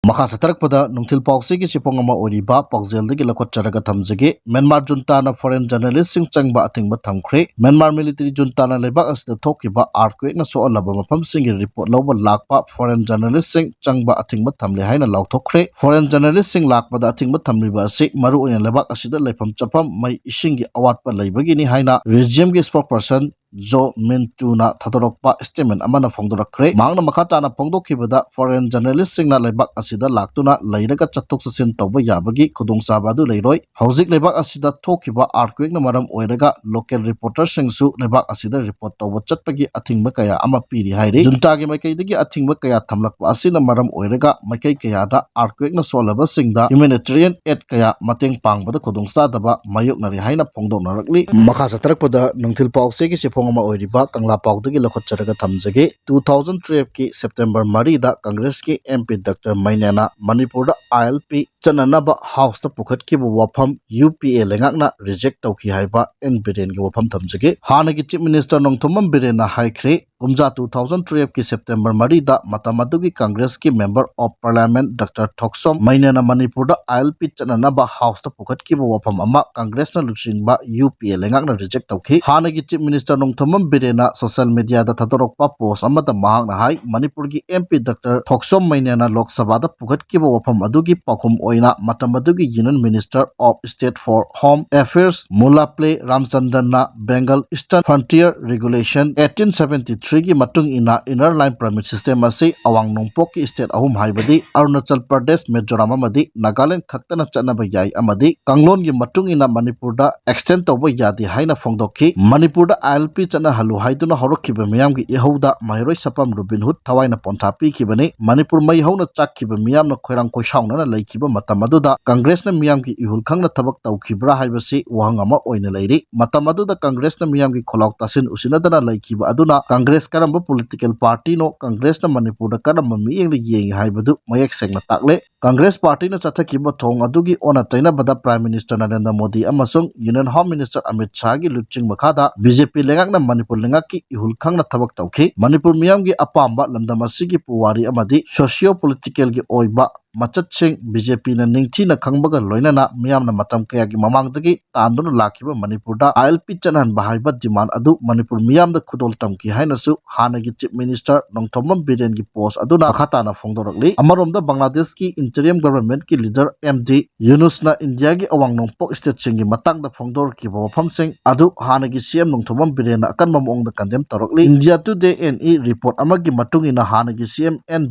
ꯃꯈꯥ ꯆꯠꯊꯔꯛꯄꯗ ꯅꯨꯡꯊꯤꯜ ꯄꯥꯎꯆꯦꯒꯤ ꯆꯦꯐꯣꯡ ꯑꯃ ꯑꯣꯏꯔꯤꯕ ꯄꯥꯎꯖꯦꯜꯗꯒꯤ ꯂꯧꯈꯠꯆꯔꯒ ꯊꯝꯖꯒꯦ꯫ ꯃ꯭ꯌꯥꯟꯃꯥꯔ ꯖꯨꯟꯇꯥꯅ foreign journalistꯁꯤꯡ ꯆꯪꯕ ꯑꯊꯤꯡꯕ ꯊꯝꯈ꯭ꯔꯦ꯫ ꯃ꯭ꯌꯥꯟꯃꯥꯔ military ꯖꯨꯟꯇꯥꯅ ꯂꯩꯕꯥꯛ ꯑꯁꯤꯗ ꯊꯣꯛꯈꯤꯕ earthquakeꯅ ꯁꯣꯛꯍꯜꯂꯕ ꯃꯐꯝꯁꯤꯡꯒꯤ report ꯂꯧꯕ ꯂꯥꯛꯄ foreign journalistꯁꯤꯡ ꯆꯪꯕ ꯑꯊꯤꯡꯕ ꯊꯝꯂꯦ ꯍꯥꯏꯅ ꯂꯥꯎꯊꯣꯛꯈ꯭ꯔꯦ꯫ Foreign journalistꯁꯤꯡ ꯂꯥꯛꯄꯗ ꯑꯊꯤꯡꯕ ꯊꯝꯂꯤꯕ ꯑꯁꯤ ꯃꯔꯨꯑꯣꯏꯅ ꯂꯩꯕꯥꯛ ꯑꯁꯤꯗ ꯂꯩꯐꯝ ꯆꯥꯐꯝ, ꯃꯩ, ꯏꯁꯤꯡꯒꯤ ꯑꯋꯥꯠꯄ ꯂꯩꯕꯒꯤꯅꯤ ꯍꯥꯏꯅ regimeꯒꯤ spokesperson ꯖꯣ ꯃꯤꯟꯇꯨꯅ ꯊꯥꯗꯣꯔꯛꯄ statement ꯑꯃꯅ ꯐꯣꯡꯗꯣꯔꯛꯈ꯭ꯔꯦ꯫ ꯃꯍꯥꯛꯅ ꯃꯈꯥ ꯇꯥꯅ ꯐꯣꯡꯗꯣꯛꯈꯤꯕꯗ, foreign journalistꯁꯤꯡꯅ ꯂꯩꯕꯥꯛ ꯑꯁꯤꯗ ꯂꯥꯛꯇꯨꯅ ꯂꯩꯔꯒ ꯆꯠꯊꯣꯛ ꯆꯠꯁꯤꯟ ꯇꯧꯕ ꯌꯥꯕꯒꯤ ꯈꯨꯗꯣꯡꯆꯥꯕ ꯑꯗꯨ ꯂꯩꯔꯣꯏ꯫ ꯍꯧꯖꯤꯛ ꯂꯩꯕꯥꯛ ꯑꯁꯤꯗ ꯊꯣꯛꯈꯤꯕ earthquakeꯅ ꯃꯔꯝ ꯑꯣꯏꯔꯒ local reporterꯁꯤꯡꯁꯨ ꯂꯩꯕꯥꯛ ꯑꯁꯤꯗ report ꯇꯧꯕ ꯆꯠꯄꯒꯤ ꯑꯊꯤꯡꯕ ꯀꯌꯥ ꯑꯃ ꯄꯤꯔꯤ ꯍꯥꯏꯔꯤ꯫ ꯖꯨꯟꯇꯥꯒꯤ ꯃꯥꯏꯀꯩꯗꯒꯤ ꯑꯊꯤꯡꯕ ꯀꯌꯥ ꯊꯝꯂꯛꯄ ꯑꯁꯤꯅ ꯃꯔꯝ ꯑꯣꯏꯔꯒ ꯃꯥꯏꯀꯩ ꯀꯌꯥꯗ earthquakeꯅ ꯁꯣꯛꯍꯜꯂꯕꯁꯤꯡꯗ humanitarian aid ꯀꯌꯥ ꯃꯇꯦꯡ ꯄꯥꯡꯕꯗ ꯈꯨꯗꯣꯡꯆꯥꯗꯕ ꯃꯥꯌꯣꯛꯅꯔꯤ ꯍꯥꯏꯅ ꯐꯣꯡꯗꯣꯛꯅꯔꯛꯂꯤ꯫ ꯃꯈꯥ ꯆꯠꯊꯔꯛꯄꯗ ꯅꯨꯡꯊꯤꯜ ꯄꯥꯎꯆꯦꯒꯤ ꯆꯦꯐꯣꯡ ꯄꯨꯡ ꯑꯃ ꯑꯣꯏꯔꯤꯕ ꯀꯪꯂꯥ ꯄꯥꯎꯗꯒꯤ ꯂꯧꯈꯠꯆꯔꯒ ꯊꯝꯖꯒꯦ꯫ Two thousand twelve ꯀꯤ September ꯃꯔꯤꯗ ꯀꯪꯒ꯭ꯔꯦꯁꯀꯤ MP Doctor ꯃꯩꯅꯦꯅ ꯃꯅꯤꯄꯨꯔꯗ ILP ꯆꯠꯅꯅꯕ Houseꯇ ꯄꯨꯈꯠꯈꯤꯕ ꯋꯥꯐꯝ UPA ꯂꯩꯉꯥꯛꯅ reject ꯇꯧꯈꯤ ꯍꯥꯏꯕ N ꯕꯤꯔꯦꯟꯒꯤ ꯋꯥꯐꯝ ꯊꯝꯖꯒꯦ꯫ ꯍꯥꯟꯅꯒꯤ Chief Minister ꯅꯣꯡꯊꯣꯝꯕꯝ ꯕꯤꯔꯦꯟꯅ ꯍꯥꯏꯈ꯭ꯔꯦ, ꯀꯨꯝꯖꯥ two thousand twelve ꯀꯤ September ꯃꯔꯤꯗ ꯃꯇꯝ ꯑꯗꯨꯒꯤ ꯀꯪꯒ꯭ꯔꯦꯁꯀꯤ Member of Parliament Doctor ꯊꯣꯛꯁꯣꯝ ꯃꯩꯅꯦꯅ ꯃꯅꯤꯄꯨꯔꯗ ILP ꯆꯠꯅꯅꯕ Houseꯇ ꯄꯨꯈꯠꯈꯤꯕ ꯋꯥꯐꯝ ꯑꯃ ꯀꯪꯒ꯭ꯔꯦꯁꯅ ꯂꯨꯆꯤꯡꯕ UPA ꯂꯩꯉꯥꯛꯅ reject ꯇꯧꯈꯤ꯫ ꯍꯥꯟꯅꯒꯤ Chief Minister Nongthombam ꯕꯤꯔꯦꯟꯅ social mediaꯗ ꯊꯥꯗꯣꯔꯛꯄ post ꯑꯃꯗ ꯃꯍꯥꯛꯅ ꯍꯥꯏ, ꯃꯅꯤꯄꯨꯔꯒꯤ MP Doctor ꯊꯣꯛꯁꯣꯝ ꯃꯩꯅꯦꯅ ꯂꯣꯛ ꯁꯚꯥꯗ ꯄꯨꯈꯠꯈꯤꯕ ꯋꯥꯐꯝ ꯑꯗꯨꯒꯤ ꯄꯥꯎꯈꯨꯝ ꯑꯣꯏꯅ ꯃꯇꯝ ꯑꯗꯨꯒꯤ Union Minister of State for Home Affairs ꯃꯨꯂꯥꯄ꯭ꯂꯦ ꯔꯥꯝꯆꯟꯗꯟꯅ Bengal Eastern Frontier Regulation eighteen seventy three ꯒꯤ ꯃꯇꯨꯡ ꯏꯟꯅ Inner Line Permit System ꯑꯁꯤ ꯑꯋꯥꯡ ꯅꯣꯡꯄꯣꯛꯀꯤ state ꯑꯍꯨꯝ ꯍꯥꯏꯕꯗꯤ ꯑꯔꯨꯅꯥꯆꯜ ꯄ꯭ꯔꯗꯦꯁ, ꯃꯤꯖꯣꯔꯥꯝ ꯑꯃꯗꯤ ꯅꯥꯒꯥꯂꯦꯟ ꯈꯛꯇꯅ ꯆꯠꯅꯕ ꯌꯥꯏ ꯑꯃꯗꯤ ꯀꯥꯡꯂꯣꯟꯒꯤ ꯃꯇꯨꯡ ꯏꯟꯅ ꯃꯅꯤꯄꯨꯔꯗ extend ꯇꯧꯕ ꯌꯥꯗꯦ ꯍꯥꯏꯅ ꯐꯣꯡꯗꯣꯛꯈꯤ꯫ ꯃꯅꯤꯄꯨꯔꯗ ILP ꯆꯠꯅꯍꯜꯂꯨ ꯍꯥꯏꯗꯨꯅ ꯍꯧꯔꯛꯈꯤꯕ ꯃꯤꯌꯥꯝꯒꯤ ꯏꯍꯧꯗ ꯃꯍꯩꯔꯣꯏ ꯁꯥꯄꯝ ꯔꯣꯕꯤꯟ ꯍꯨꯗ ꯊꯋꯥꯏꯅ ꯄꯣꯟꯊꯥ ꯄꯤꯈꯤꯕꯅꯤ꯫ ꯃꯅꯤꯄꯨꯔ ꯃꯩ ꯍꯧꯅ ꯆꯥꯛꯈꯤꯕ ꯃꯤꯌꯥꯝꯅ ꯈꯣꯏꯔꯥꯡ ꯈꯣꯏꯁꯥꯎꯅꯅ ꯂꯩꯈꯤꯕ ꯃꯇꯝ ꯑꯗꯨꯗ ꯀꯪꯒ꯭ꯔꯦꯁꯅ ꯃꯤꯌꯥꯝꯒꯤ ꯏꯍꯨꯜ ꯈꯪꯅ ꯊꯕꯛ ꯇꯧꯈꯤꯕ꯭ꯔꯥ ꯍꯥꯏꯕꯁꯤ ꯋꯥꯍꯪ ꯑꯃ ꯑꯣꯏꯅ ꯂꯩꯔꯤ꯫ ꯃꯇꯝ ꯑꯗꯨꯗ ꯀꯪꯒ꯭ꯔꯦꯁꯅ ꯃꯤꯌꯥꯝꯒꯤ ꯈꯣꯜꯂꯥꯎ ꯇꯥꯁꯤꯟ ꯎꯁꯤꯟꯅꯗꯅ ꯂꯩꯈꯤꯕ ꯑꯗꯨꯅ ꯀꯪꯒ꯭ꯔꯦꯁ ꯀꯔꯝꯕ political partyꯅꯣ, ꯀꯪꯒ꯭ꯔꯦꯁꯅ ꯃꯅꯤꯄꯨꯔꯗ ꯀꯔꯝꯕ ꯃꯤꯠꯌꯦꯡꯗ ꯌꯦꯡꯉꯤ ꯍꯥꯏꯕꯗꯨ ꯃꯌꯦꯛ ꯁꯦꯡꯅ ꯇꯥꯛꯂꯦ꯫ ꯀꯪꯒ꯭ꯔꯦꯁ ꯄꯥꯔꯇꯤꯅ ꯆꯠꯊꯈꯤꯕ ꯊꯧꯑꯣꯡ ꯑꯗꯨꯒꯤ ꯑꯣꯟꯅ ꯇꯩꯅꯕꯗ Prime Minister ꯅꯔꯦꯟꯗ꯭ꯔ ꯃꯣꯗꯤ ꯑꯃꯁꯨꯡ Union Home Minister ꯑꯃꯤꯠ ꯁꯥꯍꯒꯤ ꯂꯨꯆꯤꯡ ꯃꯈꯥꯗ BJP ꯂꯩꯉꯥꯛꯅ ꯃꯅꯤꯄꯨꯔ ꯂꯩꯉꯥꯛꯀꯤ ꯏꯍꯨꯜ ꯈꯪꯅ ꯊꯕꯛ ꯇꯧꯈꯤ꯫ ꯃꯅꯤꯄꯨꯔ ꯃꯤꯌꯥꯝꯒꯤ ꯑꯄꯥꯝꯕ ꯂꯝꯗꯝ ꯑꯁꯤꯒꯤ ꯄꯨꯋꯥꯔꯤ ꯑꯃꯗꯤ socio-politicalꯒꯤ ꯑꯣꯏꯕ ꯃꯆꯠꯁꯤꯡ BJPꯅ ꯅꯤꯡꯊꯤꯅ ꯈꯪꯕꯒ ꯂꯣꯏꯅꯅ ꯃꯤꯌꯥꯝꯅ ꯃꯇꯝ ꯀꯌꯥꯒꯤ ꯃꯃꯥꯡꯗꯒꯤ ꯇꯥꯟꯗꯨꯅ ꯂꯥꯛꯈꯤꯕ ꯃꯅꯤꯄꯨꯔꯗ ILP ꯆꯠꯍꯟꯕ ꯍꯥꯏꯕ demand ꯑꯗꯨ ꯃꯅꯤꯄꯨꯔ ꯃꯤꯌꯥꯝꯗ ꯈꯨꯗꯣꯜ ꯇꯝꯈꯤ ꯍꯥꯏꯅꯁꯨ ꯍꯥꯟꯅꯒꯤ Chief Minister ꯅꯣꯡꯊꯣꯝꯕꯝ ꯕꯤꯔꯦꯟꯒꯤ post ꯑꯗꯨꯅ ꯃꯈꯥ ꯇꯥꯅ ꯐꯣꯡꯗꯣꯔꯛꯂꯤ꯫ ꯑꯃꯔꯣꯝꯗ ꯕꯪꯒ꯭ꯂꯥꯗꯦꯁꯀꯤ interim governmentꯀꯤ leader MD ꯌꯨꯅꯨꯁꯅ ꯏꯟꯗꯤꯌꯥꯒꯤ ꯑꯋꯥꯡ ꯅꯣꯡꯄꯣꯛ stateꯁꯤꯡꯒꯤ ꯃꯇꯥꯡꯗ ꯐꯣꯡꯗꯣꯔꯛꯈꯤꯕ ꯋꯥꯐꯝꯁꯤꯡ ꯑꯗꯨ ꯍꯥꯟꯅꯒꯤ CM ꯅꯣꯡꯊꯣꯝꯕꯝ ꯕꯤꯔꯦꯟꯅ ꯑꯀꯟꯕ ꯃꯑꯣꯡꯗ condemn ꯇꯧꯔꯛꯂꯤ꯫ India Today NE report ꯑꯃꯒꯤ ꯃꯇꯨꯡ ꯏꯟꯅ ꯍꯥꯟꯅꯒꯤ CM N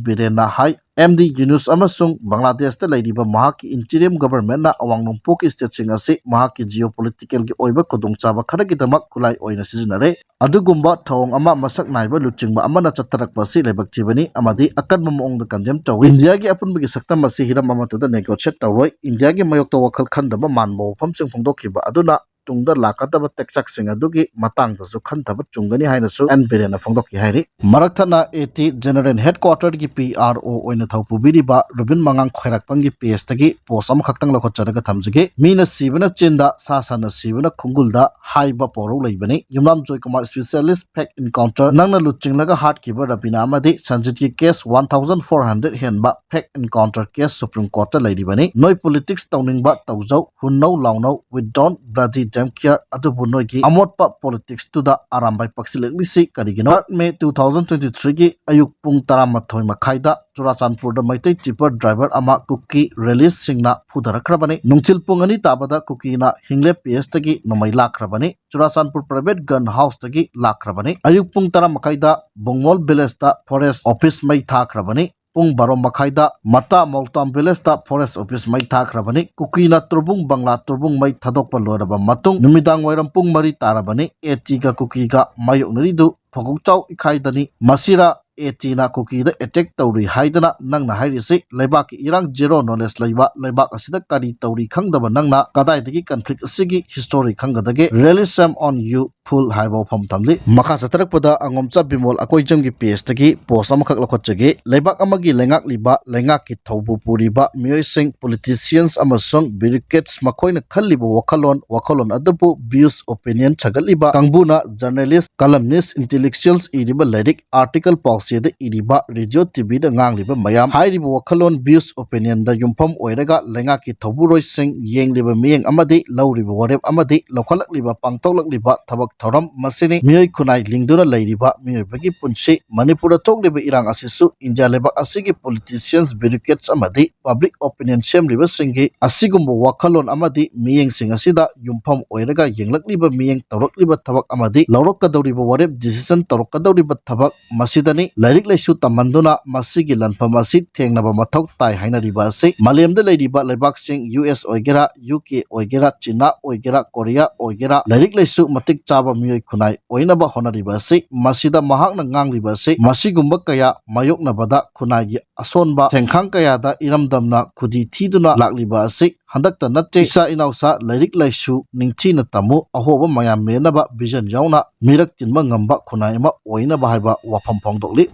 ꯕꯤꯔꯦꯟꯅ ꯍꯥꯏ, MD ꯌꯨꯅꯨꯁ ꯑꯃꯁꯨꯡ ꯕꯪꯒ꯭ꯂꯥꯗꯦꯁꯇ ꯂꯩꯔꯤꯕ ꯃꯍꯥꯛꯀꯤ interim governmentꯅ ꯑꯋꯥꯡ ꯅꯣꯡꯄꯣꯛꯀꯤ stateꯁꯤꯡ ꯑꯁꯤ ꯃꯍꯥꯛꯀꯤ geopoliticalꯒꯤ ꯑꯣꯏꯕ ꯈꯨꯗꯣꯡꯆꯥꯕ ꯈꯔꯒꯤꯗꯃꯛ ꯈꯨꯠꯂꯥꯏ ꯑꯣꯏꯅ ꯁꯤꯖꯤꯟꯅꯔꯦ꯫ ꯑꯗꯨꯒꯨꯝꯕ ꯊꯧꯑꯣꯡ ꯑꯃ ꯃꯁꯛ ꯅꯥꯏꯕ ꯂꯨꯆꯤꯡꯕ ꯑꯃꯅ ꯆꯠꯊꯔꯛꯄ ꯑꯁꯤ ꯂꯥꯏꯕꯛ ꯊꯤꯕꯅꯤ ꯑꯃꯗꯤ ꯑꯀꯟꯕ ꯃꯑꯣꯡꯗ condemn ꯇꯧꯏ꯫ ꯏꯟꯗꯤꯌꯥꯒꯤ ꯑꯄꯨꯟꯕꯒꯤ ꯁꯛꯇꯝ ꯑꯁꯤ ꯍꯤꯔꯝ ꯑꯃꯠꯇꯗ negotiate ꯇꯧꯔꯣꯏ꯫ ꯏꯟꯗꯤꯌꯥꯒꯤ ꯃꯥꯌꯣꯛꯇ ꯋꯥꯈꯜ ꯈꯟꯗꯕ ꯃꯥꯟꯕ ꯋꯥꯐꯝꯁꯤꯡ ꯐꯣꯡꯗꯣꯛꯈꯤꯕ ꯑꯗꯨꯅ ꯇꯨꯡꯗ ꯂꯥꯛꯀꯗꯕ ꯇꯦꯛꯆꯥꯛꯁꯤꯡ ꯑꯗꯨꯒꯤ ꯃꯇꯥꯡꯗꯁꯨ ꯈꯟꯊꯕ ꯆꯨꯝꯒꯅꯤ ꯍꯥꯏꯅꯁꯨ ꯑꯦꯟ ꯕꯤꯔꯦꯟꯅ ꯐꯣꯡꯗꯣꯛꯈꯤ ꯍꯥꯏꯔꯤ꯫ ꯃꯔꯛ ꯊꯠꯅ ꯑꯦ ꯇꯤ General Headquarter ꯒꯤ P R O ꯑꯣꯏꯅ ꯊꯧ ꯄꯨꯕꯤꯔꯤꯕ ꯔꯨꯕꯤꯟ ꯃꯉꯥꯡ ꯈ꯭ꯋꯥꯏꯔꯥꯛꯄꯝꯒꯤ page ꯇꯒꯤ post ꯑꯃꯈꯛꯇꯪ ꯂꯧꯈꯠꯆꯔꯒ ꯊꯝꯖꯒꯦ꯫ ꯃꯤꯅ ꯁꯤꯕꯅ ꯆꯤꯟꯗ, ꯁꯥ ꯁꯟꯅ ꯁꯤꯕꯅ ꯈꯨꯡꯒꯨꯜꯗ ꯍꯥꯏꯕ ꯄꯥꯎꯔꯧ ꯂꯩꯕꯅꯤ꯫ ꯌꯨꯝꯅꯥꯝ ꯖꯣꯏꯀꯨꯃꯥꯔ Specialist Fact Encounter, ꯅꯪꯅ ꯂꯨꯆꯤꯡꯂꯒ ꯍꯥꯠꯈꯤꯕ ꯔꯕꯤꯅꯥ ꯑꯃꯗꯤ ꯁꯟꯖꯤꯠꯀꯤ case one thousand four hundred ꯍꯦꯟꯕ Fact Encounter case Supreme Court ꯇ ꯂꯩꯔꯤꯕꯅꯤ꯫ ꯅꯣꯏ politics ꯇꯧꯅꯤꯡꯕ ꯇꯧꯖꯧ, ꯍꯨꯟꯅꯧ ꯂꯥꯎꯅꯧ, we don't bloody damn care, ꯑꯗꯨꯕꯨ ꯅꯣꯏꯒꯤ ꯑꯃꯣꯠꯄ politics ꯇꯨꯗ ꯑꯔꯥꯝꯕꯥꯏ ꯄꯛꯁꯤꯜꯂꯛꯂꯤꯁꯤ ꯀꯔꯤꯒꯤꯅꯣ? Third May two thousand twenty three ꯒꯤ ꯑꯌꯨꯛ ꯄꯨꯡ ꯇꯔꯥꯃꯥꯊꯣꯏ ꯃꯈꯥꯏꯗ ꯆꯨꯔꯥꯆꯥꯟꯄꯨꯔꯗ ꯃꯩꯇꯩ tipper driver ꯑꯃ ꯀꯨꯀꯤ rallies ꯁꯤꯡꯅ ꯐꯨꯊꯔꯛꯈ꯭ꯔꯕꯅꯤ꯫ ꯅꯨꯡꯊꯤꯜ ꯄꯨꯡ ꯑꯅꯤ ꯇꯥꯕꯗ ꯀꯨꯀꯤꯅ ꯍꯤꯡꯂꯦꯞ page ꯇꯒꯤ ꯅꯣꯡꯃꯩ ꯂꯥꯛꯈ꯭ꯔꯕꯅꯤ꯫ ꯆꯨꯔꯥꯆꯥꯟꯄꯨꯔ private gun house ꯇꯒꯤ ꯂꯥꯛꯈ꯭ꯔꯕꯅꯤ꯫ ꯑꯌꯨꯛ ꯄꯨꯡ ꯇꯔꯥ ꯃꯈꯥꯏꯗ ꯕꯨꯡꯃꯣꯜ village ꯇ forest office ꯃꯩ ꯊꯥꯈ꯭ꯔꯕꯅꯤ꯫ ꯄꯨꯡ ꯕꯥꯔꯣ ꯃꯈꯥꯏꯗ ꯃꯇꯥ ꯃꯧꯇꯥꯝ village ꯇ forest office ꯃꯩ ꯊꯥꯈ꯭ꯔꯕꯅꯤ꯫ ꯀꯨꯀꯤꯅ ꯇꯨꯔꯕꯨꯡ ꯕꯪꯂꯥ ꯇꯨꯔꯕꯨꯡ ꯃꯩ ꯊꯥꯗꯣꯛꯄ ꯂꯣꯏꯔꯕ ꯃꯇꯨꯡ ꯅꯨꯃꯤꯗꯥꯡ ꯋꯥꯏꯔꯝ ꯄꯨꯡ ꯃꯔꯤ ꯇꯥꯔꯕꯅꯤ꯫ ꯑꯦ ꯇꯤꯒ ꯀꯨꯀꯤꯒ ꯃꯥꯌꯣꯛꯅꯔꯤꯗꯨ ꯐꯣꯡꯒꯣꯛꯆꯥꯎ ꯏꯈꯥꯏꯗꯅꯤ꯫ ꯃꯁꯤꯔꯥ ꯑꯦ ꯇꯤꯅ ꯀꯨꯀꯤꯗ attack ꯇꯧꯔꯤ ꯍꯥꯏꯗꯅ ꯅꯪꯅ ꯍꯥꯏꯔꯤꯁꯤ? ꯂꯩꯕꯥꯛꯀꯤ ꯏꯔꯥꯡ zero knowledge ꯂꯩꯕ ꯂꯩꯕꯥꯛ ꯑꯁꯤꯗ ꯀꯔꯤ ꯇꯧꯔꯤ ꯈꯪꯗꯕ ꯅꯪꯅ ꯀꯗꯥꯏꯗꯒꯤ conflict ꯑꯁꯤꯒꯤ history ꯈꯪꯒꯗꯒꯦ? Realism on you, fool ꯍꯥꯏꯕ ꯋꯥꯐꯝ ꯊꯝꯂꯤ꯫ ꯃꯈꯥ ꯆꯠꯊꯔꯛꯄꯗ ꯑꯉꯣꯝꯆꯥ ꯕꯤꯃꯣꯜ ꯑꯀꯣꯏꯖꯝꯒꯤ page ꯇꯒꯤ post ꯑꯃꯈꯛ ꯂꯧꯈꯠꯆꯒꯦ꯫ ꯂꯩꯕꯥꯛ ꯑꯃꯒꯤ ꯂꯩꯉꯥꯛꯂꯤꯕ, ꯂꯩꯉꯥꯛꯀꯤ ꯊꯧꯕꯨ ꯄꯨꯔꯤꯕ ꯃꯤꯑꯣꯏꯁꯤꯡ, politicians ꯑꯃꯁꯨꯡ bureaucrats ꯃꯈꯣꯏꯅ ꯈꯜꯂꯤꯕ ꯋꯥꯈꯜꯂꯣꯟ, ꯋꯥꯈꯜꯂꯣꯟ ꯑꯗꯨꯕꯨ views, opinion ꯁꯥꯒꯠꯂꯤꯕ ꯀꯥꯡꯕꯨꯅ journalist, columnist, intellectuals ꯏꯔꯤꯕ ꯂꯥꯏꯔꯤꯛ, article, ꯄꯥꯎꯆꯦꯗ ꯏꯔꯤꯕ, radio, T V ꯗ ꯉꯥꯡꯂꯤꯕ ꯃꯌꯥꯝ, ꯍꯥꯏꯔꯤꯕ ꯋꯥꯈꯜꯂꯣꯟ, views, opinion ꯗ ꯌꯨꯝꯐꯝ ꯑꯣꯏꯔꯒ ꯂꯩꯉꯥꯛꯀꯤ ꯊꯧꯕꯨꯔꯣꯏꯁꯤꯡ, ꯌꯦꯡꯂꯤꯕ ꯃꯤꯠꯌꯦꯡ ꯑꯃꯗꯤ ꯂꯧꯔꯤꯕ ꯋꯥꯔꯦꯞ ꯑꯃꯗꯤ ꯂꯧꯈꯠꯂꯛꯂꯤꯕ ꯄꯥꯡꯊꯣꯛꯂꯛꯂꯤꯕ ꯊꯕꯛ ꯊꯧꯔꯝ ꯃꯁꯤꯅꯤ꯫ ꯃꯤꯑꯣꯏ ꯈꯨꯟꯅꯥꯏ ꯂꯤꯡꯗꯨꯅ ꯂꯩꯔꯤꯕ ꯃꯤꯑꯣꯏꯕꯒꯤ ꯄꯨꯟꯁꯤ, ꯃꯅꯤꯄꯨꯔꯗ ꯊꯣꯛꯂꯤꯕ ꯏꯔꯥꯡ ꯑꯁꯤꯁꯨ ꯏꯟꯗꯤꯌꯥ ꯂꯩꯕꯥꯛ ꯑꯁꯤꯒꯤ politicians, bureaucrats ꯑꯃꯗꯤ public opinion ꯁꯦꯝꯂꯤꯕꯁꯤꯡꯒꯤ ꯑꯁꯤꯒꯨꯝꯕ ꯋꯥꯈꯜꯂꯣꯟ ꯑꯃꯗꯤ ꯃꯤꯠꯌꯦꯡꯁꯤꯡ ꯑꯁꯤꯗ ꯌꯨꯝꯐꯝ ꯑꯣꯏꯔꯒ ꯌꯦꯡꯂꯛꯂꯤꯕ ꯃꯤꯠꯌꯦꯡ, ꯇꯧꯔꯛꯂꯤꯕ ꯊꯕꯛ ꯑꯃꯗꯤ ꯂꯧꯔꯛꯀꯗꯧꯔꯤꯕ ꯋꯥꯔꯦꯞ, decision ꯇꯧꯔꯛꯀꯗꯧꯔꯤꯕ ꯊꯕꯛ ꯃꯁꯤꯗꯅꯤ꯫ ꯂꯥꯏꯔꯤꯛ ꯂꯥꯏꯁꯨ ꯇꯝꯍꯟꯗꯨꯅ ꯃꯁꯤꯒꯤ ꯂꯥꯟꯐꯝ ꯑꯁꯤ ꯊꯦꯡꯅꯕ ꯃꯊꯧ ꯇꯥꯏ ꯍꯥꯏꯅꯔꯤꯕ ꯑꯁꯤ ꯃꯥꯂꯦꯝꯗ ꯂꯩꯔꯤꯕ ꯂꯩꯕꯥꯛꯁꯤꯡ, U S ꯑꯣꯏꯒꯦꯔꯥ, U K ꯑꯣꯏꯒꯦꯔꯥ, ꯆꯤꯅꯥ ꯑꯣꯏꯒꯦꯔꯥ, ꯀꯣꯔꯤꯌꯥ ꯑꯣꯏꯒꯦꯔꯥ, ꯂꯥꯏꯔꯤꯛ ꯂꯥꯏꯁꯨ ꯃꯇꯤꯛ ꯆꯥꯕ ꯃꯤꯑꯣꯏ ꯈꯨꯟꯅꯥꯏ ꯑꯣꯏꯅꯕ ꯍꯣꯠꯅꯔꯤꯕ ꯑꯁꯤ, ꯃꯁꯤꯗ ꯃꯍꯥꯛꯅ ꯉꯥꯡꯂꯤꯕ ꯑꯁꯤ, ꯃꯁꯤꯒꯨꯝꯕ ꯀꯌꯥ ꯃꯥꯌꯣꯛꯅꯕꯗ ꯈꯨꯟꯅꯥꯏꯒꯤ ꯑꯁꯣꯟꯕ ꯊꯦꯡꯈꯥꯡ ꯀꯌꯥꯗ ꯏꯔꯝꯗꯝꯅ ꯈꯨꯗꯤ ꯊꯤꯗꯨꯅ ꯂꯥꯛꯂꯤꯕ ꯑꯁꯤ ꯍꯟꯗꯛꯇ ꯅꯠꯇꯦ꯫ ꯏꯆꯥ ꯏꯅꯥꯎꯆꯥ ꯂꯥꯏꯔꯤꯛ ꯂꯥꯏꯁꯨ ꯅꯤꯡꯊꯤꯅ ꯇꯝꯃꯨ, ꯑꯍꯣꯕ ꯃꯌꯥꯝ ꯃꯦꯟꯅꯕ ꯚꯤꯖꯟ ꯌꯥꯎꯅ ꯃꯤꯔꯛ ꯇꯤꯟꯕ ꯉꯝꯕ ꯈꯨꯟꯅꯥꯏ ꯑꯃ ꯑꯣꯏꯅꯕ ꯍꯥꯏꯕ ꯋꯥꯐꯝ ꯐꯣꯡꯗꯣꯛꯂꯤ꯫